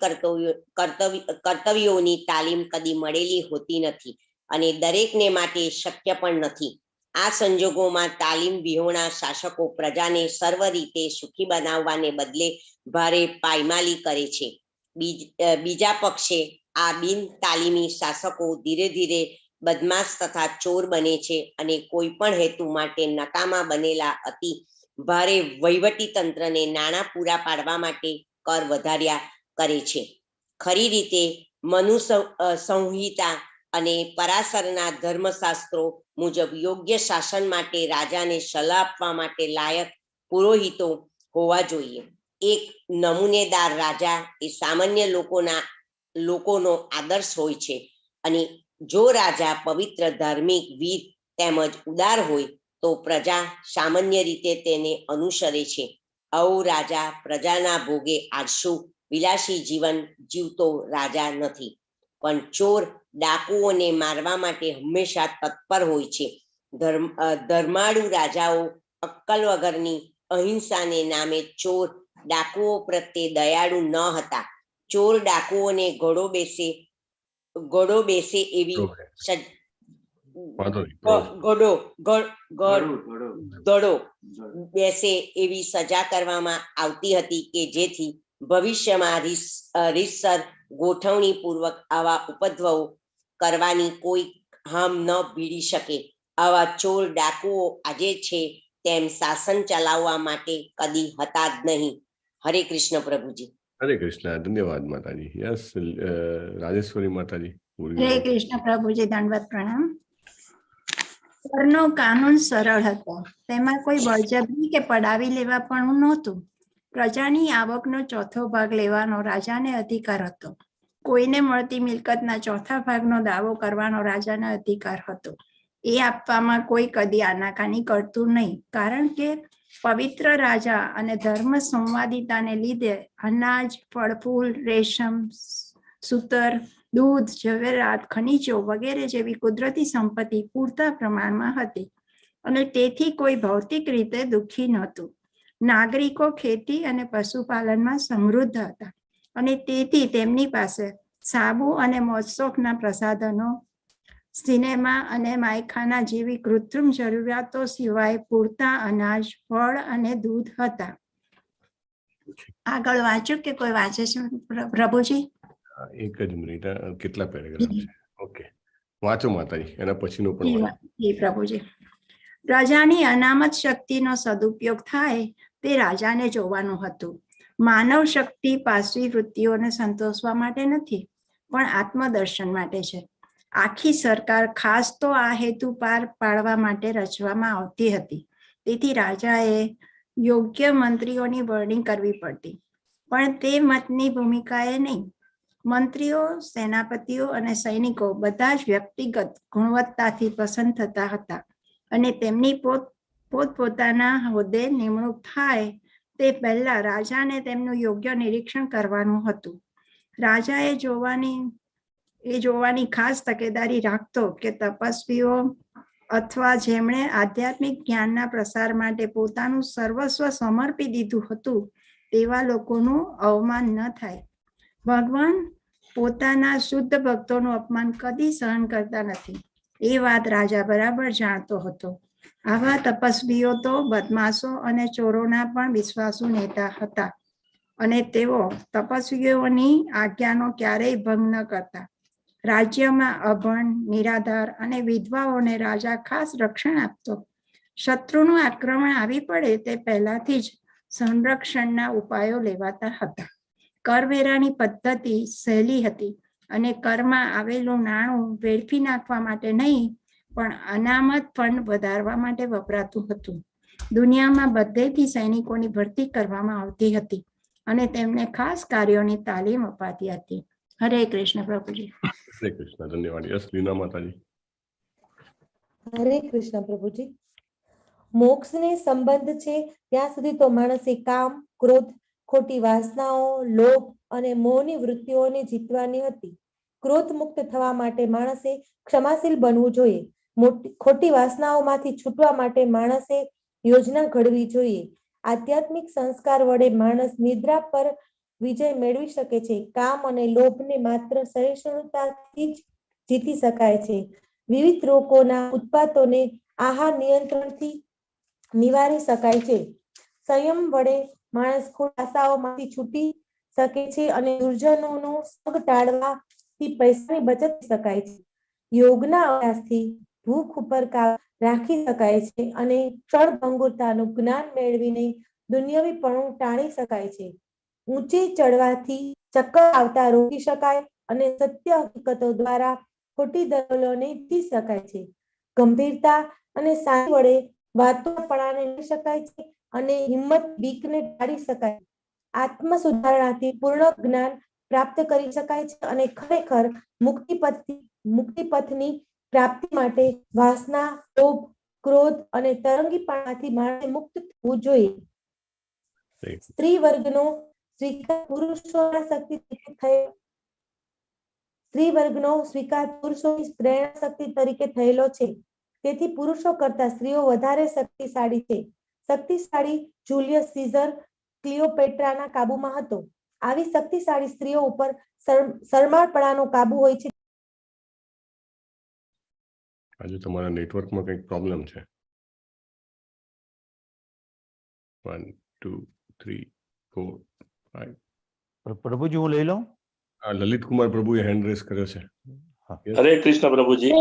કર્તવ્યોની તાલીમ કદી મળેલી હોતી નથી અને દરેકને માટે શક્ય પણ નથી. આ સંજોગોમાં તાલીમ વિહોણા શાસકો પ્રજાને સર્વ રીતે સુખી બનાવવાને બદલે ભારે પાયમાલી કરે છે. બીજા પક્ષે આ બિન તાલીમી શાસકો ધીરે ધીરે બદમાશ તથા ચોર બને છે અને કોઈ પણ હેતુ માટે નકામા બનેલા અતિ ભારે વહીવટી તંત્રને નાણાં પૂરા પાડવા માટે કર વધાર્યા કરે છે. ખરી રીતે મનુ સંહિતા અને પરાશરના ધર્મશાસ્ત્રો મુજબ યોગ્ય શાસન માટે રાજાને સલાહ આપવા માટે લાયક પુરોહિતો હોવા જોઈએ. એક નમૂનેદાર રાજા એ સામાન્ય લોકોનો આદર્શ હોય છે અને જો રાજા પવિત્ર, ધાર્મિક, વીર તેમજ ઉદાર હોય તો પ્રજા સામાન્ય રીતે તેને અનુસરે છે. આવો રાજા પ્રજાના ભોગે આળસુ, વિલાસી જીવન જીવતો રાજા નથી, પણ ચોર ડાકુઓને મારવા માટે હંમેશા તત્પર હોય છે. ધર્માળુ રાજાઓ અક્કલ વગરની અહિંસાને નામે ચોર ડાકુઓ પ્રત્યે દયાળુ ન હતા. ચોર ડાકુઓને ઘોડો બેસે એવી ઘડો બેસે એવી સજા કરવામાં આવતી હતી કે જેથી ભવિષ્યમાં રીતસર ગોઠવણી પૂર્વક આવા ઉપદ્રવો કરવાની કોઈ હામ ન ભીડી શકે. આવા ચોર ડાકુઓ આજે છે તેમ શાસન ચલાવવા માટે કદી હતા જ નહીં. હરે કૃષ્ણ પ્રભુજી. હરે કૃષ્ણ. ધન્યવાદ માતાજી. યસ, રાજેશ્વરી માતાજી. હરે કૃષ્ણ પ્રભુજી, દંડવત પ્રણામ. કરનો કાનૂન સરળ હતો. તેમાં કોઈ બળજબરી કે પડાવી લેવા પણ નહોતું. પ્રજાની આવકનો ચોથો ભાગ લેવાનો રાજાને અધિકાર હતો. કોઈને મળતી મિલકતના ચોથા ભાગનો દાવો કરવાનો રાજાને અધિકાર હતો. એ આપવામાં કોઈ કદી આનાકાની કરતું નહીં, કારણ કે પવિત્ર રાજા અને ધર્મ સંવાદિતાને લીધે અનાજ, ફળફૂલ, રેશમ, સૂતર, દૂધ, ઝવેરાત, ખનીજો વગેરે જેવી કુદરતી સંપત્તિ પૂરતા પ્રમાણમાં હતી અને તેથી કોઈ ભૌતિક રીતે દુઃખી નહોતું. નાગરિકો ખેતી અને પશુપાલનમાં સમૃદ્ધ હતા અને તેથી તેમની પાસે સાબુ અને મોજશોખના પ્રસાધનો, સિનેમા અને માયખાના જેવી કૃત્રિમ જરૂરિયાતો સિવાય પૂરતા અનાજ, ફળ અને દૂધ હતા. આગળ વાંચો કે કોઈ વાંચે છે પ્રભુજી? એક જ મિનિટ, કેટલા પેરેગ્રાફ છે? ઓકે, વાંચો માતાજી, એના પછીનો પણ. પ્રભુજી, પ્રજાની અનામત શક્તિનો સદુપયોગ થાય તે રાજાને જોવાનું હતું. માનવ શક્તિ પાસવી વૃત્તિઓને સંતોષવા માટે નથી, પણ આત્મદર્શન માટે છે. આખી સરકાર ખાસ તો આ હેતુ પાર પાડવા માટે રચવામાં આવતી હતી. તેથી રાજાએ યોગ્ય મંત્રીઓની વરણી કરવી પડતી, પણ તે મતની ભૂમિકાએ નહીં. મંત્રીઓ, સેનાપતિઓ અને સૈનિકો બધા જ વ્યક્તિગત ગુણવત્તાથી પસંદ થતા હતા અને તેમની પોતપોતાના હોદ્દે નિમણૂક થાય તે પહેલા રાજાને તેમનું યોગ્ય નિરીક્ષણ કરવાનું હતું. રાજાએ જોવાની ખાસ તકેદારી રાખતો કે તપસ્વીઓ અથવા જેમણે આધ્યાત્મિક જ્ઞાનના પ્રસાર માટે પોતાનું સર્વસ્વ સમર્પી દીધું હતું તેવા લોકોનું અવમાન ન થાય. ભગવાન પોતાના શુદ્ધ ભક્તોનું અપમાન કદી સહન કરતા નથી, એ વાત રાજા બરાબર જાણતો હતો. આવા તપસ્વીઓ તો બદમાશો અને ચોરોના પણ વિશ્વાસુ નેતા હતા અને તેઓ તપસ્વીઓની આજ્ઞાનો ક્યારેય ભંગ ન કરતા. રાજ્યમાં અભણ, નિરાધાર અને વિધવાઓને રાજા ખાસ રક્ષણ આપતો. શત્રુનું આક્રમણ આવી પડે તે પહેલાથી જ સંરક્ષણના ઉપાયો લેવાતા હતા. કરવેરાની પદ્ધતિ સહેલી હતી અને કરમાં આવેલું નાણું વેડફી નાખવા માટે નહીં, પણ અનામત ફંડ વધારવા માટે વપરાતું હતું. દુનિયામાં બધેથી સૈનિકોની ભરતી કરવામાં આવતી હતી અને તેમને ખાસ કાર્યોની તાલીમ અપાતી હતી. હરે કૃષ્ણ પ્રભુજી. હરે કૃષ્ણ, ધન્યવાદ. યસ, લીના માતાજી. હરે કૃષ્ણ પ્રભુજી. મોક્ષને સંબંધ છે ત્યાં સુધી તો માણસે કામ, ક્રોધ, ખોટી વાસનાઓ, લોભ અને મોહની વૃત્તિઓને જીતવાની હતી. ક્રોધ મુક્ત થવા માટે માણસે ક્ષમાશીલ બનવું જોઈએ. ખોટી વાસનાઓમાંથી છૂટવા માટે માણસે યોજના ઘડવી જોઈએ. આધ્યાત્મિક સંસ્કાર વડે માણસ નિદ્રા પર વિજય મેળવી શકે છે. કામ અને લોભને માત્ર સહિષ્ણુતાથી જ જીતી શકાય છે. વિવિધ રોગોના ઉત્પાતોને આહાર નિયંત્રણથી નિવારી શકાય છે. સંયમ વડે માણસ ખોટી આશાઓમાંથી છૂટી શકે છે અને દુર્જનોનો સંગ ટાળવાથી પૈસાની બચત શકાય છે. યોગના અભ્યાસથી ભૂખ ઉપર કાબુ રાખી શકાય છે અને ક્ષણભંગુરતાનું જ્ઞાન મેળવીને દુન્યવીપણું ટાળી શકાય છે. ઊંચે ચડવાથી ચક્કર આવતા રોકી શકાય અને સત્ય હકીકતો દ્વારા ખોટી દલીલોને જીતી શકાય છે. ગંભીરતા અને શાંતિ વડે વાતોપણાને લઈ શકાય છે અને હિંમત બીકને ટાળી શકાય. આત્મ સુધારણાથી પૂર્ણ જ્ઞાન પ્રાપ્ત કરી શકાય છે અને ખરેખર મુક્તિ પથથી મુક્તિ પથની પ્રાપ્તિ માટે વાસના, લોભ, ક્રોધ અને તરંગીપણાથી માણસે મુક્ત થવું જોઈએ. સ્ત્રી વર્ગનો સ્વીકાર પુરુષોના શક્તિ તરીકે થયેલો સ્ત્રી વર્ગનો સ્વીકાર પુરુષોની પ્રેરણા શક્તિ તરીકે થયેલો છે. તેથી પુરુષો કરતા સ્ત્રીઓ વધારે શક્તિશાળી છે. શક્તિશાળી જુલિયસ સીઝર ક્લિયોપેટ્રાના કાબુમાં હતો. આવી શક્તિશાળી સ્ત્રીઓ ઉપર શરમાળપણાનો કાબુ હોય છે. આજે તમારા નેટવર્કમાં કંઈક પ્રોબ્લેમ છે. 1, 2, 3, 4, 5. પ્રભુજી, હું લઈ લઉં? હા, લલિત કુમાર પ્રભુએ હેન્ડ રેઝ કર્યો છે. હરે કૃષ્ણ પ્રભુજી.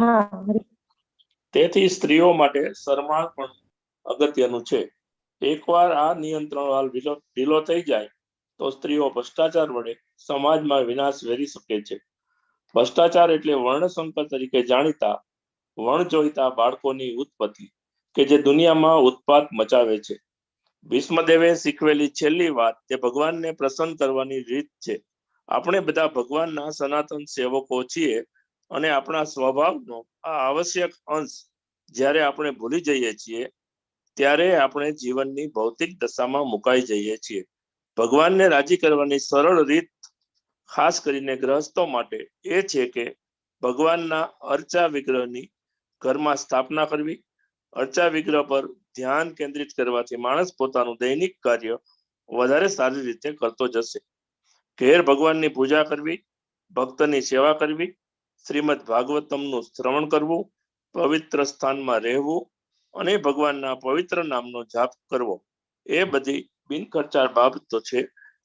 હા. તેથી સ્ત્રીઓ માટે શરમાળ પણ અગત્યનું છે. એકવાર આ નિયંત્રણ વાલ ઢીલો થઈ જાય તો સ્ત્રીઓ ભ્રષ્ટાચાર વડે સમાજમાં વિનાશ વેરી શકે છે. ભ્રષ્ટાચાર એટલે વર્ણસંકર તરીકે જાણીતા વણજોઈતા બાળકોની ઉત્પત્તિ કે જે દુનિયામાં ઉત્પાત મચાવે છે. ભીષ્મદેવે શીખવેલી છેલ્લી વાત તે ભગવાનને પ્રસન્ન કરવાની રીત છે. આપણે બધા ભગવાનના સનાતન સેવકો છીએ અને આપણા સ્વભાવનો આ આવશ્યક અંશ જ્યારે આપણે ભૂલી જઈએ છીએ ત્યારે આપણે જીવનની ભૌતિક દશામાં મુકાઈ જઈએ છીએ. ભગવાનને રાજી કરવાની સરળ રીત ખાસ કરીને ગૃહસ્થો માટે એ છે કે ભગવાનના અર્ચા વિગ્રહની ઘરમાં સ્થાપના કરવી. અર્ચા વિગ્રહ પર ધ્યાન કેન્દ્રિત કરવાથી માણસ પોતાનું દૈનિક કાર્ય વધારે સારી રીતે કરતો જશે. ઘેર ભગવાનની પૂજા કરવી, ભક્તની સેવા કરવી, શ્રીમદ ભાગવતમનું શ્રવણ કરવું, પવિત્ર સ્થાનમાં રહેવું અને ભગવાનના પવિત્ર નામનો જાપ કરવો એ બધી બિનખર્ચાળ બાબતો છે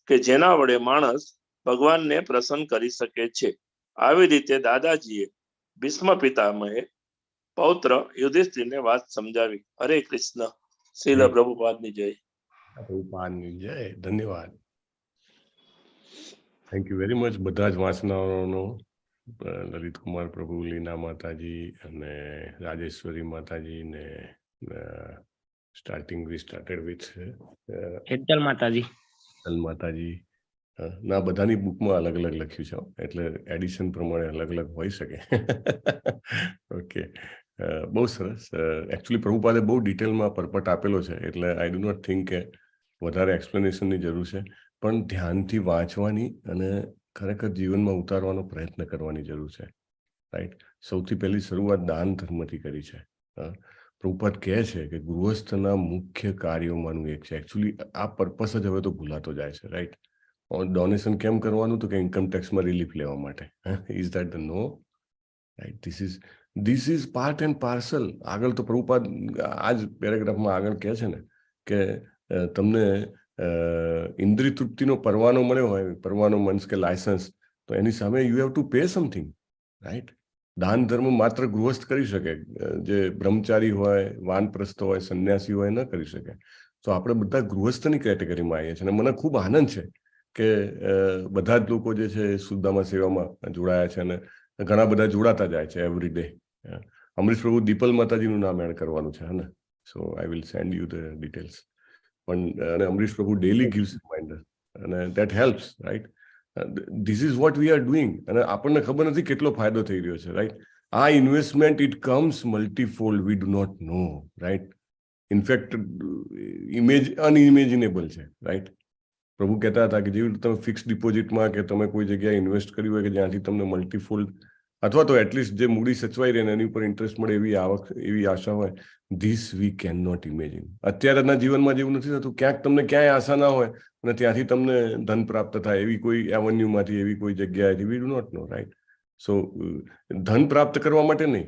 કે જેના વડે માણસ ભગવાનને પ્રસન્ન કરી શકે છે. આવી રીતે દાદાજીએ ભીષ્મ પિતામહે પૌત્ર યુધિષ્ઠિરને વાત સમજાવી. હરે કૃષ્ણ. શ્રીલ પ્રભુપાદની જય. પ્રભુપાદની જય. ધન્યવાદ. Thank you very much બધા જ વાંચનારાઓનો, લલિત કુમાર પ્રભુ, લીના માતાજી અને રાજેશ્વરી માતાજી ને starting we started with Hetal માતાજી. હેતલ માતાજી. ના, બધાની બુકમાં અલગ અલગ લખ્યું છે, એટલે એડિશન પ્રમાણે અલગ અલગ હોઈ શકે. ઓકે, બહુ સરસ. એકચ્યુઅલી પ્રભુપાદે બહુ ડિટેલમાં પરપટ આપેલો છે, એટલે I do not think કે વધારે એક્સપ્લેનેશનની જરૂર છે, પણ ધ્યાનથી વાંચવાની અને ખરેખર જીવનમાં ઉતારવાનો પ્રયત્ન કરવાની જરૂર છે, રાઈટ? સૌથી પહેલી શરૂઆત દાન ધર્મથી કરી છે. પ્રભુપાદ કહે છે કે ગૃહસ્થના મુખ્ય કાર્યોમાંનું એક છે. એકચ્યુઅલી આ પર્પસ જ હવે તો ભૂલાતો જાય છે, રાઈટ? ડોનેશન કેમ કરવાનું? તો કે ઇન્કમ ટેક્સમાં રિલીફ લેવા માટે. Is that the no, right? This is part and parcel. આગળ તો પ્રભુપાદ આ જ પેરેગ્રાફમાં આગળ કહે છે ને કે તમને ઇન્દ્રિય તૃપ્તિનો પરવાનો મળ્યો હોય, પરવાનો મીન્સ કે લાયસન્સ, તો એની સામે you have to pay something, right? દાન ધર્મ માત્ર ગૃહસ્થ કરી શકે, જે બ્રહ્મચારી હોય, વાનપ્રસ્થ હોય, સંન્યાસી હોય, ન કરી શકે. તો આપણે બધા ગૃહસ્થની કેટેગરીમાં આવીએ છીએ અને મને ખૂબ આનંદ છે કે બધા જ લોકો જે છે સુદામા સેવામાં જોડાયા છે અને ઘણા બધા જોડાતા જાય છે એવરી ડે. અમરીશ પ્રભુ, દીપલ માતાજીનું નામ એડ કરવાનું છે, હે ને? So I will send you the details. પણ અને અમરીશ પ્રભુ ડેલી ગિવ્સ રિમાઇન્ડર અને that helps, right? This is what we are doing અને આપણને ખબર નથી કેટલો ફાયદો થઈ રહ્યો છે, રાઈટ? આ investment, it comes multifold, we do not know, right? In fact unimaginable છે, રાઈટ? પ્રભુ કહેતા હતા કે જેવી રીતે તમે ફિક્સ ડિપોઝિટમાં કે તમે કોઈ જગ્યાએ ઇન્વેસ્ટ કર્યું હોય કે જ્યાંથી તમને મલ્ટીફોલ્ડ અથવા તો એટલીસ્ટ જે મૂડી સચવાઈ રહે ને એની ઉપર ઇન્ટરેસ્ટ મળે એવી આવક, એવી આશા હોય, this we can not imagine. અત્યારના જીવનમાં જેવું નથી થતું, ક્યાંક તમને ક્યાંય આશા ના હોય અને ત્યાંથી તમને ધન પ્રાપ્ત થાય એવી કોઈ એવન્યુમાંથી, એવી કોઈ જગ્યાએથી, we do not know, right? So ધન પ્રાપ્ત કરવા માટે નહીં,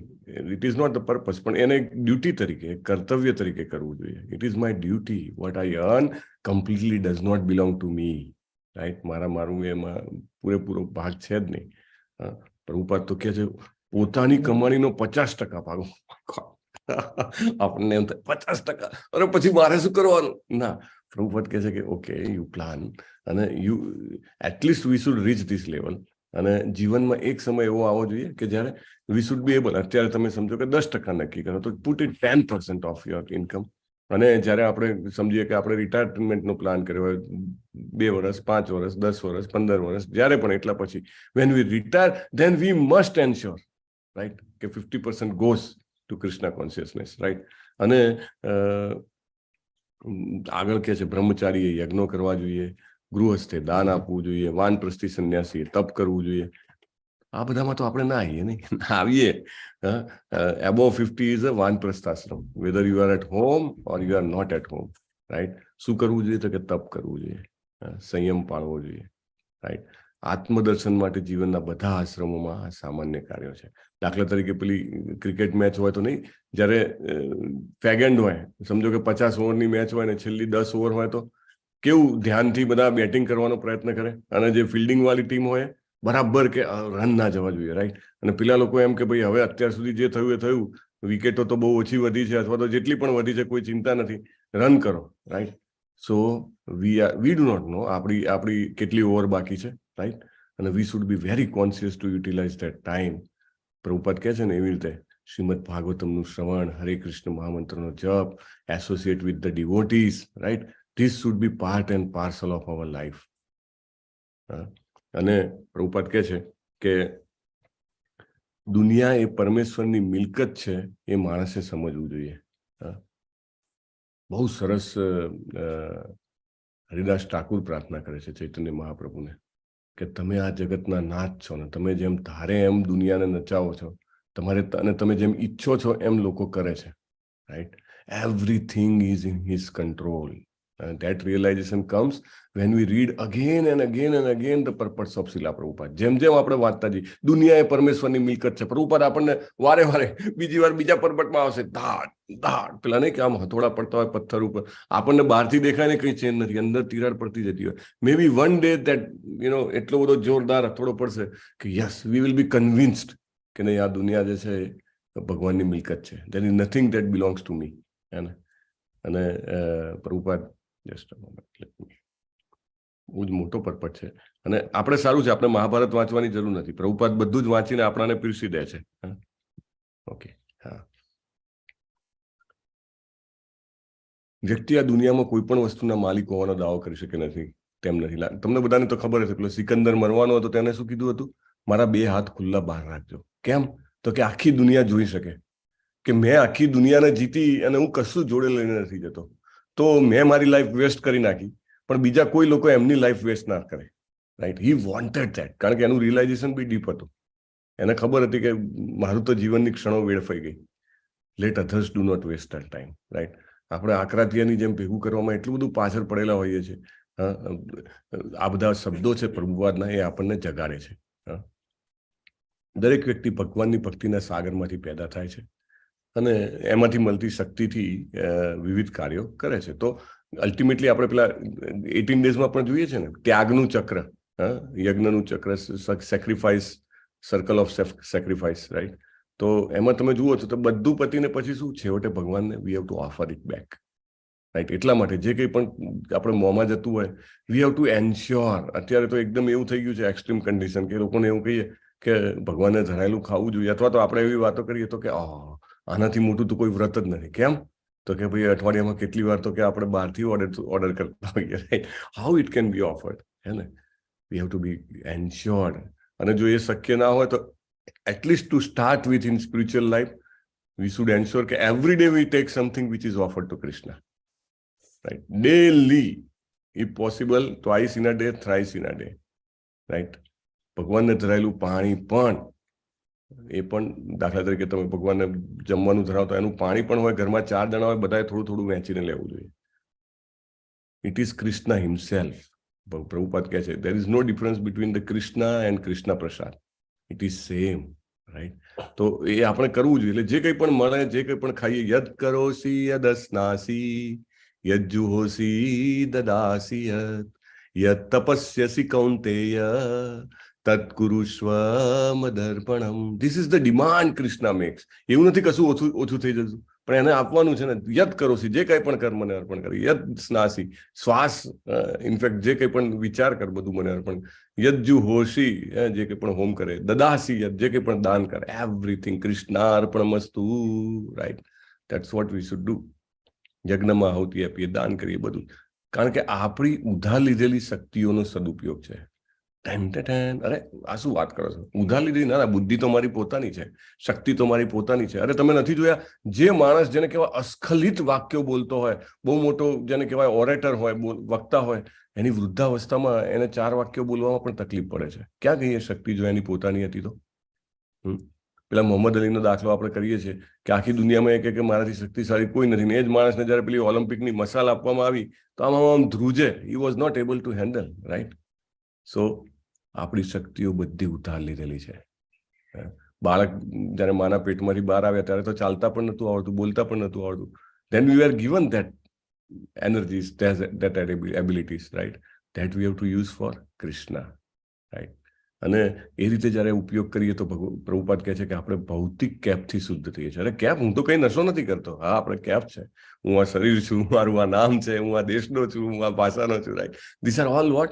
it is not the purpose, પણ એને એક ડ્યુટી તરીકે, એક કર્તવ્ય તરીકે કરવું જોઈએ. It is my duty. What I earn completely does not belong to me, right? મારું એમાં પૂરેપૂરો ભાગ છે જ નહીં. હા, પ્રભુપાદ તો કહે છે પોતાની કમાણીનો 50% ભાગ. આપણને એમ થાય 50%, અરે પછી મારે શું કરવાનું? ના, પ્રભુપાદ કહે છે કે ઓકે, you plan અને you at least we should reach this level. અને જીવનમાં એક સમય એવો આવવો જોઈએ કે જ્યારે we should be able, અત્યારે તમે સમજો કે 10% નક્કી કરો તો put it 10% of your income. અને જ્યારે આપણે સમજીએ કે આપણે રિટાયરમેન્ટનો પ્લાન કર્યો હોય, 2 વર્ષ, 5 વર્ષ, 10 વર્ષ, 15 વર્ષ, જ્યારે પણ એટલા પછી when we retire, then we must ensure, right, કે 50% goes to Krishna consciousness, right? અને આગળ કહે છે, બ્રહ્મચારીએ યજ્ઞો કરવા જોઈએ, ગૃહસ્થે દાન આપવું જોઈએ, વાનપ્રસ્થી સંન્યાસીએ તપ કરવું જોઈએ. આ બધામાં તો આપણે ના આવીએ, નહીં આવીએ. Above 50 is a Vanprasth Ashram, whether you are at home or you are not at home, right? શું કરવું જોઈએ? તો કે તપ કરવું જોઈએ, સંયમ પાળવો જોઈએ, રાઈટ? આત્મદર્શન માટે જીવનના બધા આશ્રમોમાં આ સામાન્ય કાર્યો છે. દાખલા તરીકે પેલી ક્રિકેટ મેચ હોય તો નહીં, જ્યારે ફેગ એન્ડ હોય, સમજો કે 50 ઓવરની મેચ હોય ને છેલ્લી 10 ઓવર હોય, તો કેવું ધ્યાનથી બધા બેટિંગ કરવાનો પ્રયત્ન કરે અને જે ફિલ્ડિંગ વાળી ટીમ હોય બરાબર કે રન ના જવા જોઈએ, રાઈટ? અને પેલા લોકો એમ કે ભાઈ, હવે અત્યાર સુધી જે થયું એ થયું, વિકેટો તો બહુ ઓછી વધી છે અથવા તો જેટલી પણ વધી છે કોઈ ચિંતા નથી, રન કરો, right? So we do not know આપણી આપણી કેટલી ઓવર બાકી છે, રાઈટ? અને we should be very conscious to utilize that time. Prabhupada કહે છે ને, એવી રીતે શ્રીમદ ભાગવતમનું શ્રવણ, હરે કૃષ્ણ મહામંત્રનો જપ, associate with the devotees, right? This should be part and parcel of our life. અને પ્રભુપાદ કહે છે કે દુનિયા એ પરમેશ્વરની મિલકત છે એ માણસે સમજવું જોઈએ. બહુ સરસ હરિદાસ ઠાકુર પ્રાર્થના કરે છે ચૈતન્ય મહાપ્રભુને કે તમે આ જગતના નાથ છો ને તમે જેમ ધારે એમ દુનિયાને નચાવો છો, તમારે અને તમે જેમ ઈચ્છો છો એમ લોકો કરે છે, right? Everything is in His control. That realization comes when we read again and again and again the purports of Srila Prabhupada. જેમ જેમ આપણે વાંચતા જઈએ, દુનિયા એ પરમેશ્વરની મિલકત છે, પ્રભુપાદ આપણને વારે વારે બીજી વાર બીજા પરપોર્ટમાં આવશે, ધાડ ધાડ, પેલા નહીં કે આમ હથોડા પડતા હોય પથ્થર ઉપર, આપણને બહારથી દેખાય ને કંઈ ચેન નથી, અંદર તિરાડ પડતી જતી હોય. Maybe one day that એટલો બધો જોરદાર હથોડો પડશે કે yes, we will be convinced કે નહીં, આ દુનિયા જે છે એ ભગવાનની મિલકત છે. There is nothing that belongs to me, હે ને? અને પ્રભુપાદ, જસ્ટ બહુ જ મોટો પરપોર્ટ છે અને આપણે સારું છે, આપણે મહાભારત વાંચવાની જરૂર નથી, પ્રભુપાદ બધું જ વાંચીને આપણાને પીરસી દે છે. ઓકે, હા, વ્યક્તિ આ દુનિયામાં કોઈ પણ વસ્તુના માલિક હોવાનો દાવો કરી શકે નથી તેમ નથી. તમને બધાને તો ખબર હશે, પેલો સિકંદર મરવાનો હતો તેને શું કીધું હતું? મારા 2 હાથ ખુલ્લા બહાર રાખજો. કેમ? તો કે આખી દુનિયા જોઈ શકે કે મેં આખી દુનિયાને જીતી અને હું કશું જોડે લઈને નથી જતો, તો મેં મારી લાઈફ વેસ્ટ કરી નાખી, પણ બીજા કોઈ લોકો એમની લાઈફ વેસ્ટ ના કરે, રાઈટ? He wanted that, કારણ કે એનું રિયલાઇઝેશન બી ડીપ હતું. એને ખબર હતી કે મારું તો જીવનની ક્ષણો વેડફાઈ ગઈ, let others do not waste their time, right? આપણે આકરાતિયાની જેમ ભેગું કરવામાં એટલું બધું પાછળ પડેલા હોઈએ છીએ. આ બધા શબ્દો છે પ્રભુપાદના, એ આપણને જગાડે છે. દરેક વ્યક્તિ ભગવાનની ભક્તિના સાગરમાંથી પેદા થાય છે અને એમાંથી મળતી શક્તિથી વિવિધ કાર્યો કરે છે. તો અલ્ટિમેટલી આપણે પેલા 18 ડેઝમાં પણ જોઈએ છે ને, ત્યાગનું ચક્ર, હા, યજ્ઞનું ચક્ર, sacrifice, circle of sacrifice, right? તો એમાં તમે જુઓ છો તો બધું પતીને પછી શું છેવટે ભગવાનને we have to offer it back, right? એટલા માટે જે કંઈ પણ આપણે મોંમાં જતું હોય, we have to ensure. અત્યારે તો એકદમ એવું થઈ ગયું છે એક્સ્ટ્રીમ કન્ડિશન કે લોકોને એવું કહીએ કે ભગવાનને ધરાયેલું ખાવું જોઈએ, અથવા તો આપણે એવી વાતો કરીએ તો કે આનાથી મોટું તો કોઈ વ્રત જ નથી. કેમ? તો કે ભાઈ અઠવાડિયામાં કેટલી વાર તો કે આપણે બહારથી ઓર્ડર કરતા હોઈએ, right? How it can be offered, હે ને? We have to be ensured. અને જો એ શક્ય ના હોય તો at least to start with in spiritual life, we should ensure કે every day we take something which is offered to Krishna, right? Daily, if possible, twice in a day, thrice in a day, right? ભગવાનને ધરાયેલું પાણી પણ, એ પણ દાખલા તરીકે તમે ભગવાનને જમવાનું ધરાવતા એનું પાણી પણ હોય, ઘરમાં 4 જણા હોય, બધાએ થોડું થોડું વહેંચીને લેવું જોઈએ. It is Krishna himself. Prabhupada કહે છે there is no difference between the Krishna and Krishna prasad, it is same, right? તો એ આપણે કરવું જોઈએ. એટલે જે કંઈ પણ મળે, જે કંઈ પણ ખાઈએ, યદ કરોસી યદ અસ્નાસી યદ જુહોસી દદાસી યદ યદ તપસ્યસી કૌંતેય તત્કુરુષ્વ મદર્પણમ. This is the demand Krishna makes. એવું નથી કશું ઓછું ઓછું થઈ જતું, પણ એને આપવાનું છે ને. યદ કરોસી, જે કંઈ પણ કર મને અર્પણ કર. યદ સ્નાસી, શ્વાસ, ઇનફેક્ટ જે કંઈ પણ વિચાર કર બધું મને અર્પણ. યદ જુહોસી, જે કંઈ પણ હોમ કરે. દદાસી યદ, જે કંઈ પણ દાન કરે. એવરીથિંગ કૃષ્ણ અર્પણમસ્તુ, right? That's what we should do. યજ્ઞમાં આહુતિ આપીએ, દાન કરીએ, બધું. કારણ કે આપણી ઉધાર લીધેલી શક્તિઓનો સદુપયોગ છે. ટેન ટેન, અરે આ શું વાત કરો છો? ઉધાર લીધી? ના ના, બુદ્ધિ તો મારી પોતાની છે, શક્તિ તો મારી પોતાની છે. અરે તમે નથી જોયા, જે માણસ જેને કહેવાય અસ્ખલિત વાક્યો બોલતો હોય, બહુ મોટો જેને કહેવાય ઓરેટર હોય, વક્તા હોય, એની વૃદ્ધાવસ્થામાં એને 4 વાક્યો બોલવામાં પણ તકલીફ પડે છે. ક્યાં ગઈ એ શક્તિ જો એની પોતાની હતી તો? પેલા મોહમ્મદ અલીનો દાખલો આપણે કરીએ છીએ કે આખી દુનિયામાં એ કે મારાથી શક્તિશાળી કોઈ નથી, ને એ જ માણસને જ્યારે પેલી ઓલિમ્પિકની મસાલ આપવામાં આવી તો આમ આમ ધ્રુજે, he was not able to handle, right? So આપણી શક્તિઓ બધી ઉધાર લીધેલી છે. બાળક જ્યારે માના પેટમાંથી બહાર આવ્યા ત્યારે તો ચાલતા પણ નહોતું આવડતું, બોલતા પણ નહોતું આવડતું. Then we are given that energies, that abilities, right? That we have to use for Krishna, right? અને એ રીતે જ્યારે ઉપયોગ કરીએ તો પ્રભુપાદ કહે છે કે આપણે ભૌતિક કેપથી શુદ્ધ થઈએ છીએ. અરે કેપ, હું તો કંઈ નશો નથી કરતો. હા, આપણે કેપ છે, હું આ શરીર છું, મારું આ નામ છે, હું આ દેશનો છું, હું આ ભાષાનો છું, right? This are all what?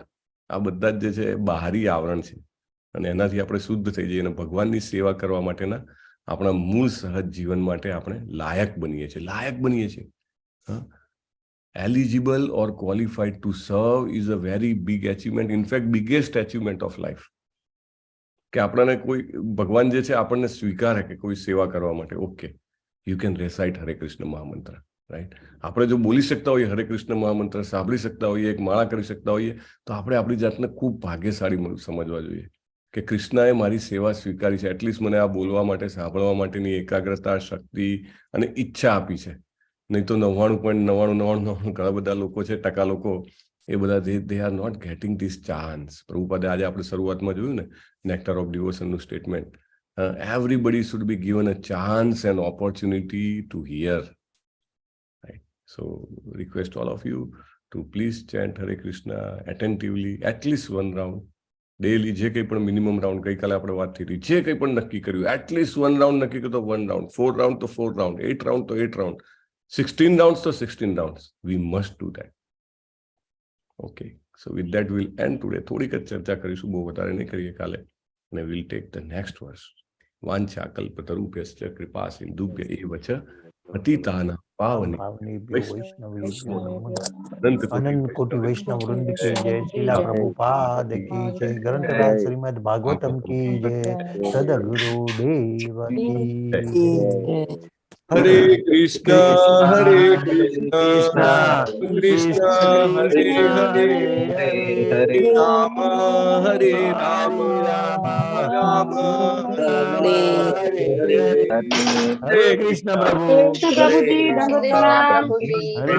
આ બધા જ જે છે એ બહારી આવરણ છે, અને એનાથી આપણે શુદ્ધ થઈ જઈએ અને ભગવાનની સેવા કરવા માટેના આપણા મૂળ સહજ જીવન માટે આપણે લાયક બનીએ છીએ, લાયક બનીએ છીએ. હા, eligible or qualified to serve is a very big achievement, in fact biggest achievement of life. કે આપણને કોઈ ભગવાન જે છે આપણને સ્વીકારે કે કોઈ સેવા કરવા માટે, okay, you can recite Hare Krishna Mahamantra, right? આપણે જો બોલી શકતા હોઈએ હરે કૃષ્ણ મહામંત્ર, સાંભળી શકતા હોઈએ, એક માળા કરી શકતા હોઈએ, તો આપણે આપણી જાતને ખૂબ ભાગ્યશાળી સમજવા જોઈએ કે કૃષ્ણએ મારી સેવા સ્વીકારી છે. એટલીસ્ટ મને આ બોલવા માટે, સાંભળવા માટેની એકાગ્રતા, શક્તિ અને ઈચ્છા આપી છે. નહીં તો 99.9999 ઘણા બધા લોકો છે, ટકા લોકો એ બધા they are not getting this chance. પ્રભુપાદે આજે આપણે શરૂઆતમાં જોયું ને નેક્ટર ઓફ ડિવોશનનું statement, everybody should be given a chance and opportunity to hear, right? So request all of you to please chant Hare Krishna attentively, at least one round daily. જે કંઈ પણ minimum round, ગઈકાલે આપણે વાત થઈ હતી, જે કંઈ પણ નક્કી કર્યું, એટલીસ્ટ વન રાઉન્ડ નક્કી કર્યું તો વન રાઉન્ડ, 4 રાઉન્ડ તો 4 રાઉન્ડ, 8 રાઉન્ડ તો 8 રાઉન્ડ, 16 રાઉન્ડ તો 16 round. We must do that. Okay, so with that we'll end today. થોડીક જ ચર્ચા કરીશું, બહુ વધારે નહીં કરીએ કાલે, અને we'll take the next verse. વાંછા કલ્પતરુભ્યશ્ચ કૃપા સિંધુભ્ય એવ ચ પતિતાના પાવને વૈષ્ણવેભ્યો નમઃ. અનંત કોટી વૈષ્ણવ વૃંદ કી જય, શ્રીલા પ્રભુપાદ કી જય, ગ્રંથરાજ શ્રીમદ ભાગવતમ કી જય, સદગુરુ દેવ કી જય. હરે કૃષ્ણ હરે કૃષ્ણ કૃષ્ણ હરે હરે, હરે રામ હરે રામ રામ રામ હરે હરે. હરે કૃષ્ણ પ્રભુ. કૃષ્ણ પ્રભુજી, દંડવત પ્રણામ. હરે